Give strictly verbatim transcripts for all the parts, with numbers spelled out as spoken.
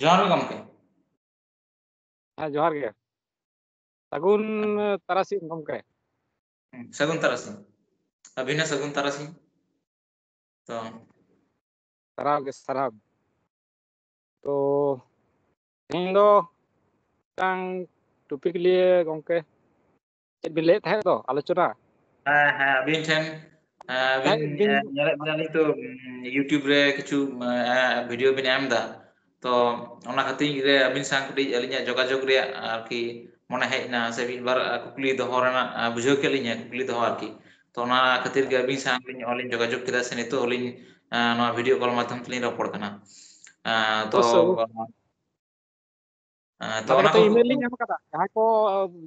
ᱡᱚᱦᱟᱨ ᱜᱮ ᱜᱚᱢᱠᱮ᱾ ᱦᱮᱸ, ᱡᱚᱦᱟᱨ ᱜᱮ᱾ ᱥᱟᱹᱜᱩᱱ ᱛᱟᱨᱟᱥᱤᱧ ᱜᱚᱢᱠᱮ᱾ ᱦᱩᱸ, ᱥᱟᱹᱜᱩᱱ ᱛᱟᱨᱟᱥᱤᱧ᱾ ᱟᱹᱵᱤᱱ ᱦᱚᱸ ᱥᱟᱹᱜᱩᱱ ᱛᱟᱨᱟᱥᱤᱧ᱾ ᱛᱚ ᱥᱟᱨᱦᱟᱣ ᱜᱮ, ᱥᱟᱨᱦᱟᱣ᱾ ᱛᱚ ᱛᱮᱦᱮᱧ ᱫᱚ ᱢᱤᱫᱴᱟᱝ ᱴᱚᱯᱤᱠ ᱞᱤᱭᱮ ᱜᱚᱢᱠᱮ ᱪᱮᱫ ᱵᱤᱱ ᱞᱟᱹᱭᱮᱫ ᱛᱟᱦᱮᱸᱫ ᱫᱚ ᱟᱞᱳᱪᱚᱱᱟ? ᱦᱮᱸ, ᱦᱮᱸ, ᱟᱹᱵᱤᱱ ᱴᱷᱮᱱ, ᱦᱮᱸ, ᱟᱹᱵᱤᱱ, ᱛᱟᱦᱮᱸᱫ ᱵᱤᱱ ᱦᱮᱸ, ᱧᱮᱞᱮᱫ ᱵᱮᱱᱟᱞᱤᱧ ᱛᱚ, ᱩᱢ, YouTube ᱨᱮ ᱠᱤᱪᱷᱩ, ᱩᱢ, ᱮ, video ᱵᱤᱱ ᱮᱢ ᱮᱫᱟ, ᱛᱚ ᱚᱱᱟ ᱠᱷᱟᱹᱛᱤᱨ ᱨᱮ ᱟᱹᱵᱤᱱ ᱥᱟᱶ ᱠᱟᱹᱴᱤᱡ ᱟᱹᱞᱤᱧᱟᱜ ᱡᱳᱜᱟᱡᱳᱜᱽ ᱨᱮᱭᱟᱜ ᱟᱨᱠᱤ ᱢᱚᱱᱮ ᱦᱮᱡ ᱮᱱᱟ, ᱥᱮ ᱢᱤᱫ ᱵᱟᱨ, ᱟ, ᱠᱩᱠᱞᱤ ᱫᱚᱦᱚ ᱨᱮᱱᱟᱜ, ᱟ, ᱵᱩᱡᱷᱟᱹᱣ ᱠᱮᱫ ᱞᱤᱧᱟ ᱠᱩᱠᱞᱤ ᱫᱚᱦᱚ ᱟᱨᱠᱤ᱾ ᱛᱚ ᱚᱱᱟ ᱠᱷᱟᱹᱛᱤᱨ ᱜᱮ ᱟᱹᱵᱤᱱ ᱥᱟᱶ ᱞᱤᱧ, ᱱᱚᱜᱼᱚᱭ ᱞᱤᱧ ᱡᱳᱜᱟᱡᱳᱜᱽ ᱠᱮᱫᱟ, ᱥᱮ ᱱᱤᱛᱚᱜ ᱦᱚᱸᱞᱤᱧ, ᱟ, ᱱᱚᱣᱟ video call ᱢᱟᱫᱽᱫᱷᱚᱢ ᱛᱮᱞᱤᱧ ᱨᱚᱯᱚᱲ ᱠᱟᱱᱟ᱾ ᱟ, ᱛᱚ, ᱚᱵᱚᱥᱥᱳᱭ, ᱚᱵᱚᱥᱥᱳᱭ᱾ ᱟ, ᱛᱚ ᱢᱟᱱᱮ ᱚᱱᱟ ᱠᱟᱛᱮ ᱠᱚ email ᱞᱤᱧ ᱮᱢ ᱠᱟᱫᱟ, ᱡᱟᱦᱟᱸᱭ ᱠᱚ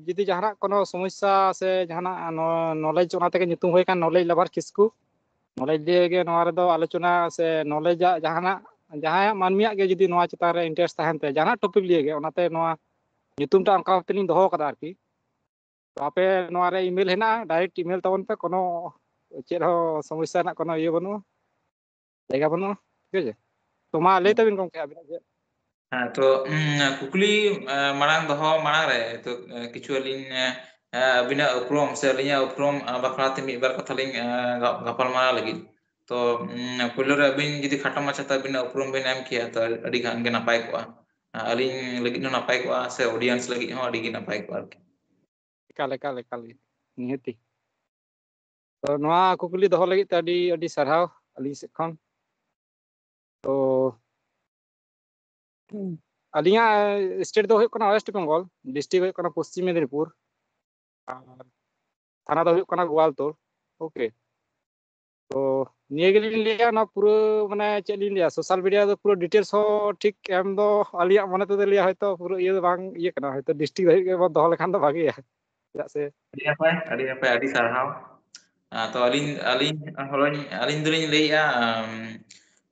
ᱡᱩᱫᱤ ᱡᱟᱦᱟᱱᱟᱜ ᱠᱚᱱᱚ ᱥᱚᱢᱚᱥᱥᱟ ᱥᱮ ᱡᱟᱦᱟᱱᱟᱜ ᱱᱚ-, knowledge, ᱚᱱᱟ ᱛᱮᱜᱮ ᱧᱩᱛᱩᱢ ᱦᱩᱭ ᱠᱟᱱ Knowledge Lover ᱠᱤᱥᱠᱩ᱾ Knowledge ᱫᱤᱭᱮ ᱜᱮ ᱱᱚᱣᱟ ᱨᱮᱫᱚ ᱟᱞᱳᱪᱚᱱᱟ ᱥᱮ knowledge ᱟᱜ ᱡᱟᱦᱟᱱᱟᱜ, ᱡᱟᱦᱟᱸᱭᱟᱜ ᱢᱟᱹᱱᱢᱤᱭᱟᱜ ᱜᱮ ᱡᱩᱫᱤ ᱱᱚᱣᱟ ᱪᱮᱛᱟᱱ ᱨᱮ interest ᱛᱟᱦᱮᱱ ᱛᱮ, ᱡᱟᱦᱟᱱᱟᱜ topic ᱞᱤᱭᱮ ᱜᱮ, ᱚᱱᱟᱛᱮ ᱱᱚᱣᱟ ᱧᱩᱛᱩᱢ ᱴᱟᱜ ᱚᱱᱠᱟ ᱵᱷᱟᱵ ᱛᱮᱞᱤᱧ ᱫᱚᱦᱚ ᱠᱟᱫᱟ ᱟᱨᱠᱤ᱾ ᱛᱚ ᱟᱯᱮ ᱱᱚᱣᱟ ᱨᱮ email ᱦᱮᱱᱟᱜᱼᱟ, direct email ᱛᱟᱵᱚᱱ ᱯᱮ, ᱠᱳᱱᱳ ᱪᱮᱫ ᱦᱚᱸ ᱥᱚᱢᱚᱥᱥᱟ ᱨᱮᱱᱟᱜ ᱠᱳᱱᱳ ᱤᱭᱟᱹ ᱵᱟᱹᱱᱩᱜᱼᱟ, ᱡᱟᱭᱜᱟ ᱵᱟᱹᱱᱩᱜᱼᱟ, ᱴᱷᱤᱠ ᱟᱪᱷᱮ? ᱛᱚ ᱢᱟ ᱞᱟᱹᱭ ᱛᱟᱵᱤᱱ ᱜᱚᱢᱠᱮ ᱟᱵᱤᱱᱟᱜ ᱪᱮᱫ? ᱦᱮᱸ, ᱛᱚ, ᱩᱢ, ᱠᱩᱠᱞᱤ, ᱮ, ᱢᱟᱲᱟᱝ ᱫᱚᱦᱚ ᱢᱟᱲᱟᱝ ᱨᱮ, ᱛᱚ, ᱮ, ᱠᱤᱪᱷᱩ ᱟᱹᱞᱤᱧ, ᱮ, ᱮ, ᱟᱹᱵᱤᱱᱟᱜ ᱩᱯᱨᱩᱢ ᱥᱮ ᱟᱹᱞᱤᱧᱟᱜ ᱩᱯᱨᱩᱢ, ᱮ, ᱵᱟᱠᱷᱨᱟ ᱛᱮ ᱢᱤᱫ ᱵᱟᱨ ᱠᱟᱛᱷᱟ ᱞᱤᱧ, ᱮ, ᱜᱟ-, ᱜᱟᱯᱟᱞᱢᱟᱨᱟᱣ ᱞᱟᱹᱜᱤᱫ᱾ ᱛᱚ, ᱩᱢ, ᱯᱳᱭᱞᱳ ᱨᱮ ᱟᱹᱵᱤᱱ ᱡᱩᱫᱤ ᱠᱷᱟᱴᱚ ᱢᱟᱪᱷᱟᱛᱮ ᱟᱹᱵᱤᱱᱟᱜ ᱩᱯᱨᱩᱢ ᱵᱤᱱ ᱮᱢ ᱠᱮᱭᱟ, ᱛᱚ ᱟᱹᱰᱤ ᱜᱟᱱ ᱜᱮ ᱱᱟᱯᱟᱭ ᱠᱚᱜᱼᱟ᱾ ᱟᱹᱞᱤᱧ ᱞᱟᱹᱜᱤᱫ ᱦᱚᱸ ᱱᱟᱯᱟᱭ ᱠᱚᱜᱼᱟ, ᱥᱮ audience ᱞᱟᱹᱜᱤᱫ ᱦᱚᱸ ᱟᱹᱰᱤ ᱜᱮ ᱱᱟᱯᱟᱭ ᱠᱚᱜᱼᱟ ᱟᱨᱠᱤ᱾ ᱮᱠᱟᱞ, ᱮᱠᱟᱞ, ᱮᱠᱟᱞ ᱜᱮ, ᱱᱤᱦᱟᱹᱛᱤ᱾ ᱛᱚ ᱱᱚᱣᱟ ᱠᱩᱠᱞᱤ ᱫᱚᱦᱚ ᱞᱟᱹᱜᱤᱫ ᱛᱮ ᱟᱹᱰᱤ, ᱟᱹᱰᱤ ᱥᱟᱨᱦᱟᱣ ᱟᱹᱞᱤᱧ ᱥᱮᱫ ᱠᱷᱚᱱ᱾ ᱛᱚ ᱟᱹᱞᱤᱧᱟᱜ state ᱫᱚ ᱦᱩᱭᱩᱜ ᱠᱟᱱᱟ West Bengal, district ᱦᱩᱭᱩᱜ ᱠᱟᱱᱟ ᱯᱚᱥᱪᱤᱢ ᱢᱮᱫᱤᱱᱤᱯᱩᱨ, ᱟᱨ ᱛᱷᱟᱱᱟ ᱫᱚ ᱦᱩᱭᱩᱜ ᱠᱟᱱᱟ ᱜᱳᱣᱟᱞᱛᱳᱲ᱾ OK, ᱛᱚ ᱱᱤᱭᱟᱹ ᱜᱮᱞᱤᱧ ᱞᱟᱹᱭᱟ, ᱱᱚᱣᱟ ᱯᱩᱨᱟᱹ, ᱢᱟᱱᱮ, ᱪᱮᱫ ᱞᱤᱧ ᱞᱟᱹᱭᱟ, social media ᱫᱚ ᱯᱩᱨᱟᱹ details ᱦᱚᱸ ᱴᱷᱤᱠ ᱮᱢ ᱫᱚ ᱟᱹᱞᱤᱧᱟᱜ ᱢᱚᱱᱮ ᱛᱮᱫᱚ ᱞᱟᱹᱭᱟ ᱦᱚᱭᱛᱳ ᱯᱩᱨᱟᱹ ᱤᱭᱟᱹ ᱫᱚ ᱵᱟᱝ ᱤᱭᱟᱹ ᱠᱟᱱᱟ, ᱦᱚᱭᱛᱳ district ᱫᱷᱟᱹᱵᱤᱡ ᱜᱮᱵᱚᱱ ᱫᱚᱦᱚ ᱞᱮᱠᱷᱟᱱ ᱫᱚ ᱵᱷᱟᱜᱮᱭᱟ, ᱪᱮᱫᱟᱜ ᱥᱮ ᱟᱹᱰᱤ ᱱᱟᱯᱟᱭ, ᱟᱹᱰᱤ ᱱᱟᱯᱟᱭ, ᱟᱹᱰᱤ ᱥᱟᱨᱦᱟᱣ᱾ ᱟᱸ, ᱛᱚ ᱟᱹᱞᱤᱧ, ᱟᱹᱞᱤᱧ ᱦᱚᱞᱚᱧ, ᱟᱹᱞᱤᱧ ᱫᱚᱞᱤᱧ ᱞᱟᱹᱭᱮᱜᱼᱟ, ᱟᱢ,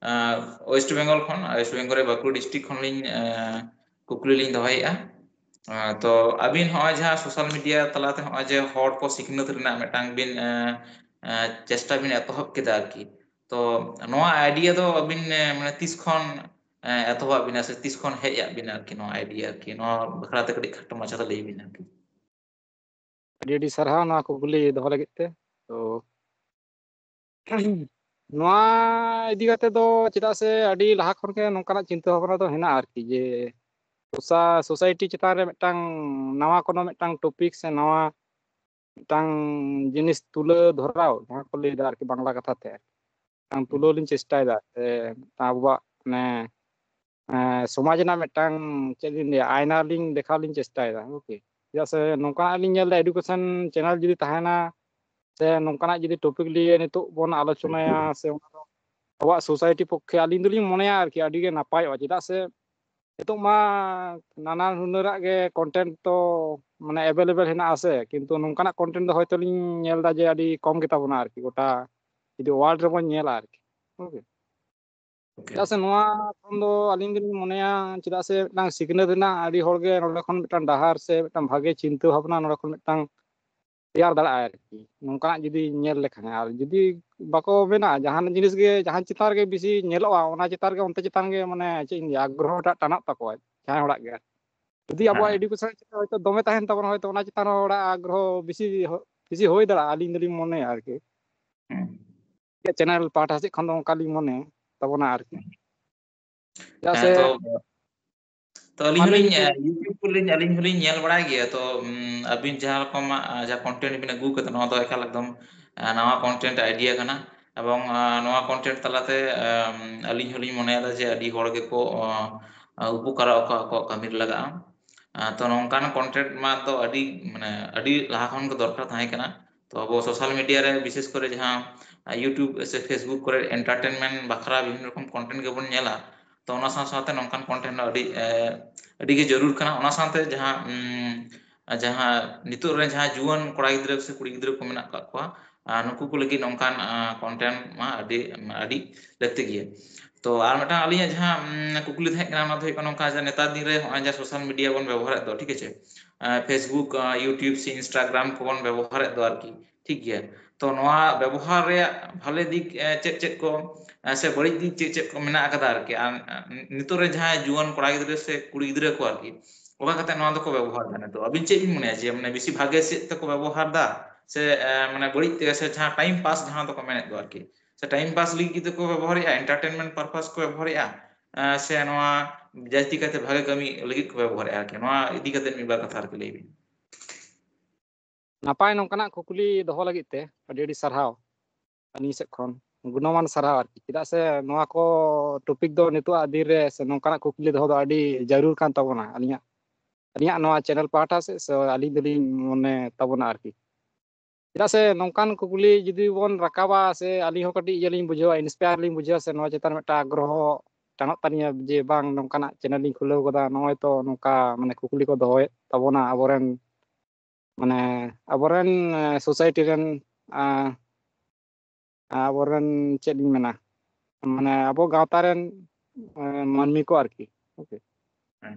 ᱟᱸ, West Bengal ᱠᱷᱚᱱ, West Bengal ᱨᱮ ᱵᱟᱸᱠᱩᱲᱟ district ᱠᱷᱚᱱᱞᱤᱧ, ᱟᱸ, ᱠᱩᱠᱞᱤ ᱞᱤᱧ ᱫᱚᱦᱚᱭᱮᱜᱼᱟ᱾ ᱟᱸ, ᱛᱚ ᱟᱹᱵᱤᱱ ᱦᱚᱸᱜᱼᱚᱭ ᱡᱟᱦᱟᱸ social media ᱛᱟᱞᱟᱛᱮ ᱦᱚᱸᱜᱼᱚᱭ ᱡᱮ ᱦᱚᱲ ᱠᱚ ᱥᱤᱠᱷᱱᱟᱹᱛ ᱨᱮᱱᱟᱜ ᱢᱤᱫᱴᱟᱝ ᱵᱤᱱ, ᱟᱸ, ᱟᱸ, ᱪᱮᱥᱴᱟ ᱵᱤᱱ ᱮᱛᱚᱦᱚᱵ ᱠᱮᱫᱟ ᱟᱨᱠᱤ, ᱛᱚ ᱱᱚᱣᱟ ᱟᱭᱰᱤᱭᱟ ᱫᱚ ᱟᱹᱵᱤᱱ ᱮ, ᱢᱟᱱᱮ ᱛᱤᱥ ᱠᱷᱚᱱ ᱮ, ᱮᱛᱚᱦᱚᱵ ᱟᱫ ᱵᱤᱱᱟ ᱥᱮ ᱛᱤᱥ ᱠᱷᱚᱱ ᱦᱮᱡ ᱟᱫ ᱵᱤᱱᱟ ᱟᱨᱠᱤ ᱱᱚᱣᱟ ᱟᱭᱰᱤᱭᱟ ᱟᱨᱠᱤ? ᱱᱚᱣᱟ ᱵᱟᱠᱷᱨᱟ ᱛᱮ ᱠᱟᱹᱴᱤᱡ ᱠᱷᱟᱴᱚ ᱢᱟᱪᱷᱟ ᱛᱮ ᱞᱟᱹᱭ ᱵᱤᱱ ᱟᱨᱠᱤ᱾ ᱟᱹᱰᱤ ᱟᱹᱰᱤ ᱥᱟᱨᱦᱟᱣ ᱱᱚᱣᱟ ᱠᱩᱠᱞᱤ ᱫᱚᱦᱚ ᱞᱟᱹᱜᱤᱫ ᱛᱮ᱾ ᱛᱚ ᱱᱚᱣᱟ ᱤᱫᱤ ᱠᱟᱛᱮ ᱫᱚ ᱪᱮᱫᱟᱜ ᱥᱮ ᱟᱹᱰᱤ ᱞᱟᱦᱟ ᱠᱷᱚᱱ ᱜᱮ ᱱᱚᱝᱠᱟᱱᱟᱜ ᱪᱤᱱᱛᱟᱹ ᱵᱷᱟᱵᱽᱱᱟ ᱫᱚ ᱦᱮᱱᱟᱜᱼᱟ ᱟᱨᱠᱤ, ᱡᱮ ᱥᱳᱥᱟᱭᱴᱤ ᱪᱮᱛᱟᱱ ᱨᱮ ᱢᱤᱫᱴᱟᱝ ᱱᱟᱣᱟ ᱠᱳᱱᱳ ᱢᱤᱫᱴᱟᱝ ᱴᱚᱯᱤᱠ ᱥᱮ ᱱᱟᱣᱟ ᱢᱤᱫᱴᱟᱝ ᱡᱤᱱᱤᱥ ᱛᱩᱞᱟᱹ ᱫᱷᱚᱨᱟᱣ, ᱡᱟᱦᱟᱸ ᱠᱚ ᱞᱟᱹᱭᱫᱟ ᱟᱨᱠᱤ ᱵᱟᱝᱞᱟ ᱠᱟᱛᱷᱟ ᱛᱮ, ᱢᱤᱫᱴᱟᱝ ᱛᱩᱞᱟᱹᱣ ᱞᱤᱧ ᱪᱮᱥᱴᱟᱭᱮᱫᱟ ᱥᱮ ᱟᱵᱚᱣᱟᱜ ᱢᱟᱱᱮ ᱮᱸ, ᱥᱚᱢᱟᱡᱽ ᱨᱮᱱᱟᱜ ᱢᱤᱫᱴᱟᱝ ᱪᱮᱫ ᱞᱤᱧ ᱞᱟᱹᱭᱟ, ᱟᱭᱱᱟ ᱞᱤᱧ ᱫᱮᱠᱷᱟᱣ ᱞᱤᱧ ᱪᱮᱥᱴᱟᱭᱮᱫᱟ᱾ ᱳᱠᱮ, ᱪᱮᱫᱟᱜ ᱥᱮ ᱱᱚᱝᱠᱟᱱᱟᱜ ᱞᱤᱧ ᱧᱮᱞ ᱮᱫᱟ ᱮᱰᱩᱠᱮᱥᱚᱱ ᱪᱮᱱᱮᱞ ᱡᱩᱫᱤ ᱛᱟᱦᱮᱱᱟ ᱥᱮ ᱱᱚᱝᱠᱟᱱᱟᱜ ᱡᱩᱫᱤ ᱴᱚᱯᱤᱠ ᱞᱤᱭᱮ ᱱᱤᱛᱚᱜ ᱵᱚᱱ ᱟᱞᱳᱪᱚᱱᱟᱭᱟ ᱥᱮ ᱚᱱᱟ ᱫᱚ ᱟᱵᱚᱣᱟᱜ ᱥᱳᱥᱟᱭᱴᱤ ᱯᱚᱠᱠᱷᱮ ᱟᱹᱞᱤᱧ ᱫᱚᱞᱤᱧ ᱢᱚᱱᱮᱭᱟ ᱟᱨᱠᱤ ᱟᱹᱰᱤ ᱜᱮ ᱱᱟᱯᱟᱭᱚᱜᱼᱟ᱾ ᱪᱮᱫᱟᱜ ᱥᱮ ᱱᱤᱛᱚᱜ ᱢᱟ ᱱᱟᱱᱟ ᱦᱩᱱᱟᱹᱨᱟᱜ ᱜᱮ ᱠᱚᱱᱴᱮᱱᱴ ᱛᱚ ᱢᱟᱱᱮ ᱮᱵᱮᱞᱮᱵᱮᱞ ᱦᱮᱱᱟᱜᱼᱟ ᱥᱮ, ᱠᱤᱱᱛᱩ ᱱᱚᱝᱠᱟᱱᱟᱜ ᱠᱚᱱᱴᱮᱱᱴ ᱫᱚ ᱦᱚᱭᱛᱚ ᱞᱤᱧ ᱧᱮᱞ ᱮᱫᱟ ᱡᱮ ᱟᱹᱰᱤ ᱠᱚᱢ ᱜᱮᱛᱟ ᱵᱚᱱᱟ ᱟᱨᱠᱤ, ᱜᱚᱴᱟ ᱡᱩᱫᱤ ᱣᱟᱨᱞᱰ ᱨᱮᱵᱚᱱ ᱧᱮᱞᱟ ᱟᱨᱠᱤ᱾ Okay, okay. ᱪᱮᱫᱟᱜ ᱥᱮ ᱱᱚᱣᱟ ᱠᱷᱚᱱ ᱫᱚ ᱟᱹᱞᱤᱧ ᱫᱚᱞᱤᱧ ᱢᱚᱱᱮᱭᱟ, ᱪᱮᱫᱟᱜ ᱥᱮ ᱢᱤᱫᱴᱟᱝ ᱥᱤᱠᱷᱱᱟᱹᱛ ᱨᱮᱱᱟᱜ ᱟᱹᱰᱤ ᱦᱚᱲᱜᱮ ᱱᱚᱰᱮ ᱠᱷᱚᱱ ᱢᱤᱫᱴᱟᱝ ᱰᱟᱦᱟᱨ ᱥᱮ ᱢᱤᱫᱴᱟᱝ ᱵᱷᱟᱜᱮ ᱪᱤᱱᱛᱟᱹ ᱵᱷᱟᱵᱽᱱᱟ ᱱᱚᱰᱮ ᱠᱷᱚᱱ ᱢᱤᱫᱴᱟᱝ ᱛᱮᱭᱟᱨ ᱫᱟᱲᱮᱭᱟᱜᱼᱟ ᱟᱨᱠᱤ, ᱱᱚᱝᱠᱟᱱᱟᱜ ᱡᱩᱫᱤ ᱧᱮᱞ ᱞᱮᱠᱷᱟᱱ᱾ ᱟᱨ ᱡᱩᱫᱤ ᱵᱟᱠᱚ ᱢᱮᱱᱟ, ᱡᱟᱦᱟᱱ ᱡᱤᱱᱤᱥ ᱜᱮ ᱡᱟᱦᱟᱸ ᱪᱮᱛᱟᱱ ᱨᱮᱜᱮ ᱵᱮᱥᱤ ᱧᱮᱞᱚᱜᱼᱟ, ᱚᱱᱟ ᱪᱮᱛᱟᱱ ᱨᱮᱜᱮ ᱚᱱᱛᱮ ᱪᱮᱛᱟᱱ ᱜᱮ ᱢᱟᱱᱮ ᱪᱮᱫ ᱤᱧ ᱞᱟᱹᱭᱟ, ᱟᱜᱽᱨᱚᱦᱚ ᱴᱟᱜ ᱴᱟᱱᱟᱜ ᱛᱟᱠᱚᱣᱟ ᱡᱟᱦᱟᱸᱭ ᱦᱚᱲᱟᱜ ᱜᱮ᱾ ᱡᱩᱫᱤ ᱟᱵᱚᱣᱟᱜ ᱦᱮᱸ᱾ ᱮᱰᱩᱠᱮᱥᱚᱱ ᱪᱮᱛᱟᱱ ᱦᱚᱭᱛᱳ ᱫᱚᱢᱮ ᱛᱟᱦᱮᱱ ᱛᱟᱵᱚᱱᱟ, ᱦᱚᱭᱛᱳ ᱚᱱᱟ ᱪᱮᱛᱟᱱ ᱨᱮ ᱦᱚᱲᱟᱜ ᱟᱜᱽᱨᱚᱦᱚ ᱵᱮᱥᱤ ᱦᱚ-, ᱵᱮᱥᱤ ᱦᱩᱭ ᱫᱟᱲᱮᱭᱟᱜᱼᱟ, ᱟᱹᱞᱤᱧ ᱫᱚᱞᱤᱧ ᱢᱚᱱᱮᱭᱟ ᱟᱨᱠᱤ᱾ ᱦᱩᱸ᱾ ᱪᱮᱱᱮᱞ ᱯᱟᱦᱴᱟ ᱥᱮᱫ ᱠᱷᱚᱱ ᱫᱚ ᱚᱱᱠᱟ ᱞᱤᱧ ᱢᱚᱱᱮ ᱛᱟᱵᱚᱱᱟ ᱟᱨᱠᱤ᱾ ᱪᱮᱫᱟᱜ ᱦᱮᱸ, ᱥᱮ ᱛᱚ, ᱛᱚ ᱟᱹᱞᱤᱧ ᱢᱟ ᱞᱟᱹᱭ ᱦᱚᱸᱞᱤᱧ, ᱵᱤᱱ᱾ ᱮ, YouTube ᱠᱚᱨᱮ ᱟᱹᱞᱤᱧ ᱦᱚᱸᱞᱤᱧ ᱧᱮᱞ ᱵᱟᱲᱟᱭ ᱜᱮᱭᱟ᱾ ᱛᱚ, ᱩᱢ, ᱟᱹᱵᱤᱱ ᱡᱟᱦᱟᱸ ᱨᱚᱠᱚᱢᱟᱜ, ᱟ, ᱡᱟᱦᱟᱸ content ᱵᱤᱱ ᱟᱹᱜᱩ ᱠᱟᱫᱟ, ᱱᱚᱣᱟ ᱫᱚ ᱮᱠᱟᱞ ᱮᱠᱫᱚᱢ, ᱟ, ᱱᱟᱣᱟ content idea ᱠᱟᱱᱟ᱾ ᱮᱵᱚᱝ, ᱟ, ᱱᱚᱣᱟ content ᱛᱟᱞᱟᱛᱮ, ᱟᱢ, ᱟᱹᱞᱤᱧ ᱦᱚᱸᱞᱤᱧ ᱢᱚᱱᱮᱭᱮᱫᱟ ᱡᱮ ᱟᱹᱰᱤ ᱦᱚᱲ ᱜᱮᱠᱚ, ᱟ, ᱟ, ᱩᱯᱚᱠᱟᱨᱚᱜ ᱟᱠᱚ ᱟᱠᱚᱣᱟᱜ ᱠᱟᱹᱢᱤ ᱨᱮ ᱞᱟᱜᱟᱜᱼᱟ᱾ ᱟ, ᱛᱚ ᱱᱚᱝᱠᱟᱱ content ᱢᱟ ᱛᱚ ᱟᱹᱰᱤ, ᱢᱟᱱᱮ, ᱟᱹᱰᱤ ᱞᱟᱦᱟ ᱠᱷᱚᱱ ᱜᱮ ᱫᱚᱨᱠᱟᱨ ᱛᱟᱦᱮᱸ ᱠᱟᱱᱟ᱾ ᱛᱚ ᱟᱵᱚ social media ᱨᱮ ᱵᱤᱥᱮᱥ ᱠᱚᱨᱮ ᱡᱟᱦᱟᱸ, ᱟ, YouTube ᱥᱮ Facebook ᱠᱚᱨᱮ entertainment ᱵᱟᱠᱷᱨᱟ ᱵᱤᱵᱷᱤᱱᱱᱚ ᱨᱚᱠᱚᱢ content ᱜᱮᱵᱚᱱ ᱧᱮᱞᱟ᱾ ᱛᱚ ᱚᱱᱟ ᱥᱟᱶ ᱥᱟᱶᱛᱮ ᱱᱚᱝᱠᱟᱱ content ᱦᱚᱸ ᱟᱹᱰᱤ, ᱮ, ᱟᱹᱰᱤ ᱜᱮ ᱡᱟᱹᱨᱩᱲ ᱠᱟᱱᱟ᱾ ᱚᱱᱟ ᱥᱟᱶᱛᱮ ᱡᱟᱦᱟᱸ, ᱩᱢ, ᱡᱟᱦᱟᱸ ᱱᱤᱛᱚᱜ ᱨᱮᱱ ᱡᱟᱦᱟᱸ ᱡᱩᱣᱟᱹᱱ ᱠᱚᱲᱟ ᱜᱤᱫᱽᱨᱟᱹ ᱥᱮ ᱠᱩᱲᱤ ᱜᱤᱫᱽᱨᱟᱹ ᱠᱚ ᱢᱮᱱᱟᱜ ᱟᱠᱟᱫ ᱠᱚᱣᱟ, ᱟ, ᱱᱩᱠᱩ ᱠᱚ ᱞᱟᱹᱜᱤᱫ ᱱᱚᱝᱠᱟᱱ, ᱟ, content ᱢᱟ ᱟᱹᱰᱤ, ᱟᱹᱰᱤ ᱞᱟᱹᱠᱛᱤ ᱜᱮᱭᱟ᱾ ᱛᱚ ᱟᱨ ᱢᱤᱫᱴᱟᱝ ᱟᱹᱞᱤᱧᱟᱜ ᱡᱟᱦᱟᱸ, ᱩᱢ, ᱠᱩᱠᱞᱤ ᱛᱟᱦᱮᱸ ᱠᱟᱱᱟ, ᱚᱱᱟ ᱫᱚ ᱦᱩᱭᱩᱜ ᱠᱟᱱᱟ ᱱᱚᱝᱠᱟ ᱡᱮ ᱱᱮᱛᱟᱨ ᱫᱤᱱ ᱨᱮ ᱱᱚᱜᱼᱚᱭ ᱡᱟᱦᱟᱸ social media ᱵᱚᱱ ᱵᱮᱵᱚᱦᱟᱨᱮᱫ ᱫᱚ, ᱴᱷᱤᱠ ᱟᱪᱷᱮ? ᱟ, Facebook, ᱟ, YouTube ᱥᱮ Instagram ᱠᱚᱵᱚᱱ ᱵᱮᱵᱚᱦᱟᱨᱮᱫ ᱫᱚ ᱟᱨᱠᱤ, ᱴᱷᱤᱠ ᱜᱮᱭᱟ? ᱛᱚ ᱱᱚᱣᱟ ᱵᱮᱵᱚᱦᱟᱨ ᱨᱮᱭᱟᱜ ᱵᱷᱟᱞᱮ ᱫᱤᱠ ᱪᱮᱫ ᱪᱮᱫ ᱠᱚ ᱥᱮ ᱵᱟᱹᱲᱤᱡ ᱫᱤᱠ ᱪᱮᱫ ᱪᱮᱫ ᱠᱚ ᱢᱮᱱᱟᱜ ᱟᱠᱟᱫᱟ ᱟᱨᱠᱤ? ᱟᱨ ᱱᱤᱛᱚᱜ ᱨᱮ ᱡᱟᱦᱟᱸᱭ ᱡᱩᱣᱟᱹᱱ ᱠᱚᱲᱟ ᱜᱤᱫᱽᱨᱟᱹ ᱥᱮ ᱠᱩᱲᱤ ᱜᱤᱫᱽᱨᱟᱹ ᱠᱚ ᱟᱨᱠᱤ, ᱚᱠᱟ ᱠᱟᱛᱮ ᱱᱚᱣᱟ ᱫᱚᱠᱚ ᱵᱮᱵᱚᱦᱟᱨ ᱫᱟ ᱱᱤᱛᱚᱜ? ᱟᱹᱵᱤᱱ ᱪᱮᱫ ᱵᱤᱱ ᱢᱚᱱᱮᱭᱟ ᱡᱮ ᱢᱟᱱᱮ ᱵᱮᱥᱤ ᱵᱷᱟᱜᱮ ᱥᱮᱫ ᱛᱮᱠᱚ ᱵᱮᱵᱚᱦᱟᱨ ᱫᱟ ᱥᱮ ᱢᱟᱱᱮ ᱵᱟᱹᱲᱤᱡ ᱛᱮ, ᱥᱮ ᱡᱟᱦᱟᱸ ᱴᱟᱭᱤᱢ ᱯᱟᱥ ᱡᱟᱦᱟᱸ ᱫᱚᱠᱚ ᱢᱮᱱᱮᱫ ᱫᱚ ᱟᱨᱠᱤ, ᱥᱮ ᱴᱟᱭᱤᱢ ᱯᱟᱥ ᱞᱟᱹᱜᱤᱫ ᱛᱮᱠᱚ ᱵᱮᱵᱚᱦᱟᱨᱮᱫᱼᱟ, ᱮᱱᱴᱟᱨᱴᱮᱱᱢᱮᱱᱴ ᱯᱟᱨᱯᱟᱥ ᱠᱚ ᱵᱮᱵᱚᱦᱟᱨᱮᱫᱼᱟ, ᱥᱮ ᱱᱚᱣᱟ ᱡᱟᱹᱥᱛᱤ ᱠᱟᱭᱛᱮ ᱵᱷᱟᱜᱮ ᱠᱟᱹᱢᱤ ᱞᱟᱹᱜᱤᱫ ᱠᱚ ᱵᱮᱵᱚᱦᱟᱨᱮᱫᱼᱟ ᱟᱨᱠᱤ? ᱱᱚᱣᱟ ᱤᱫᱤ ᱠᱟᱛᱮ ᱢᱤᱫ ᱵᱟᱨ ᱠᱟᱛᱷᱟ ᱟᱨᱠᱤ ᱞᱟᱹᱭ ᱵᱤᱱ᱾ ᱱᱟᱯᱟᱭ ᱱᱚᱝᱠᱟᱱᱟᱜ ᱠᱩᱠᱞᱤ ᱫᱚᱦᱚ ᱞᱟᱹᱜᱤᱫ ᱛᱮ ᱟᱹᱰᱤ ᱟᱹᱰᱤ ᱥᱟᱨᱦᱟᱣ᱾ ᱟᱹᱞᱤᱧ ᱥᱮᱫ ᱠᱷᱚᱱ ᱜᱩᱱᱚᱢᱟᱱ ᱥᱟᱨᱦᱟᱣ ᱟᱨᱠᱤ, ᱪᱮᱫᱟᱜ ᱥᱮ ᱱᱚᱣᱟ ᱠᱚ ᱴᱚᱯᱤᱠ ᱫᱚ ᱱᱤᱛᱚᱜ ᱟᱜ ᱫᱤᱱ ᱨᱮ ᱥᱮ ᱱᱚᱝᱠᱟᱱᱟᱜ ᱠᱩᱠᱞᱤ ᱫᱚᱦᱚ ᱫᱚ ᱟᱹᱰᱤ ᱡᱟᱹᱨᱩᱲ ᱠᱟᱱ ᱛᱟᱵᱚᱱᱟ᱾ ᱟᱹᱞᱤᱧᱟᱜ ᱟᱹᱞᱤᱧᱟᱜ ᱱᱚᱣᱟ ᱪᱮᱱᱮᱞ ᱯᱟᱦᱴᱟ ᱥᱮᱫ ᱥᱮ ᱟᱹᱞᱤᱧ ᱫᱚᱞᱤᱧ ᱢᱚᱱᱮ ᱛᱟᱵᱚᱱᱟ ᱟᱨᱠᱤ᱾ ᱪᱮᱫᱟᱜ ᱥᱮ ᱱᱚᱝᱠᱟᱱ ᱠᱩᱠᱞᱤ ᱡᱩᱫᱤ ᱵᱚᱱ ᱨᱟᱠᱟᱵᱟ ᱥᱮ ᱟᱹᱞᱤᱧ ᱦᱚᱸ ᱠᱟᱹᱴᱤᱡ ᱤᱭᱟᱹ ᱞᱤᱧ ᱵᱩᱡᱷᱟᱹᱣᱟ, ᱤᱱᱥᱯᱟᱭᱟᱨ ᱞᱤᱧ ᱵᱩᱡᱷᱟᱹᱣᱟ, ᱥᱮ ᱱᱚᱣᱟ ᱪᱮᱛᱟᱱ ᱢᱤᱫᱴᱟᱝ ᱟᱜᱽᱨᱚᱦᱚ ᱴᱟᱱᱚᱜ ᱛᱟᱹᱞᱤᱧᱟ ᱡᱮ ᱵᱟᱝ, ᱱᱚᱝᱠᱟᱱᱟᱜ ᱪᱮᱱᱮᱞ ᱞᱤᱧ ᱠᱷᱩᱞᱟᱹᱣ ᱠᱟᱫᱟ, ᱱᱚᱜᱼᱚᱭ ᱛᱚ ᱱᱚᱝᱠᱟ ᱢᱟᱱᱮ ᱠᱩᱠᱞᱤ ᱠᱚ ᱫᱚᱦᱚᱭᱮᱫ ᱛᱟᱵᱚᱱᱟ ᱟᱵᱚᱨᱮᱱ, ᱢᱟᱱᱮ ᱟᱵᱚᱨᱮᱱ ᱥᱳᱥᱟᱭᱴᱤ ᱨᱮᱱ ᱟᱵᱚᱨᱮᱱ ᱪᱮᱫ ᱤᱧ ᱢᱮᱱᱟ, ᱢᱟᱱᱮ ᱟᱵᱚ ᱜᱟᱶᱛᱟ ᱨᱮᱱ ᱢᱟᱹᱱᱢᱤ ᱠᱚ ᱟᱨᱠᱤ᱾ ᱳᱠᱮ᱾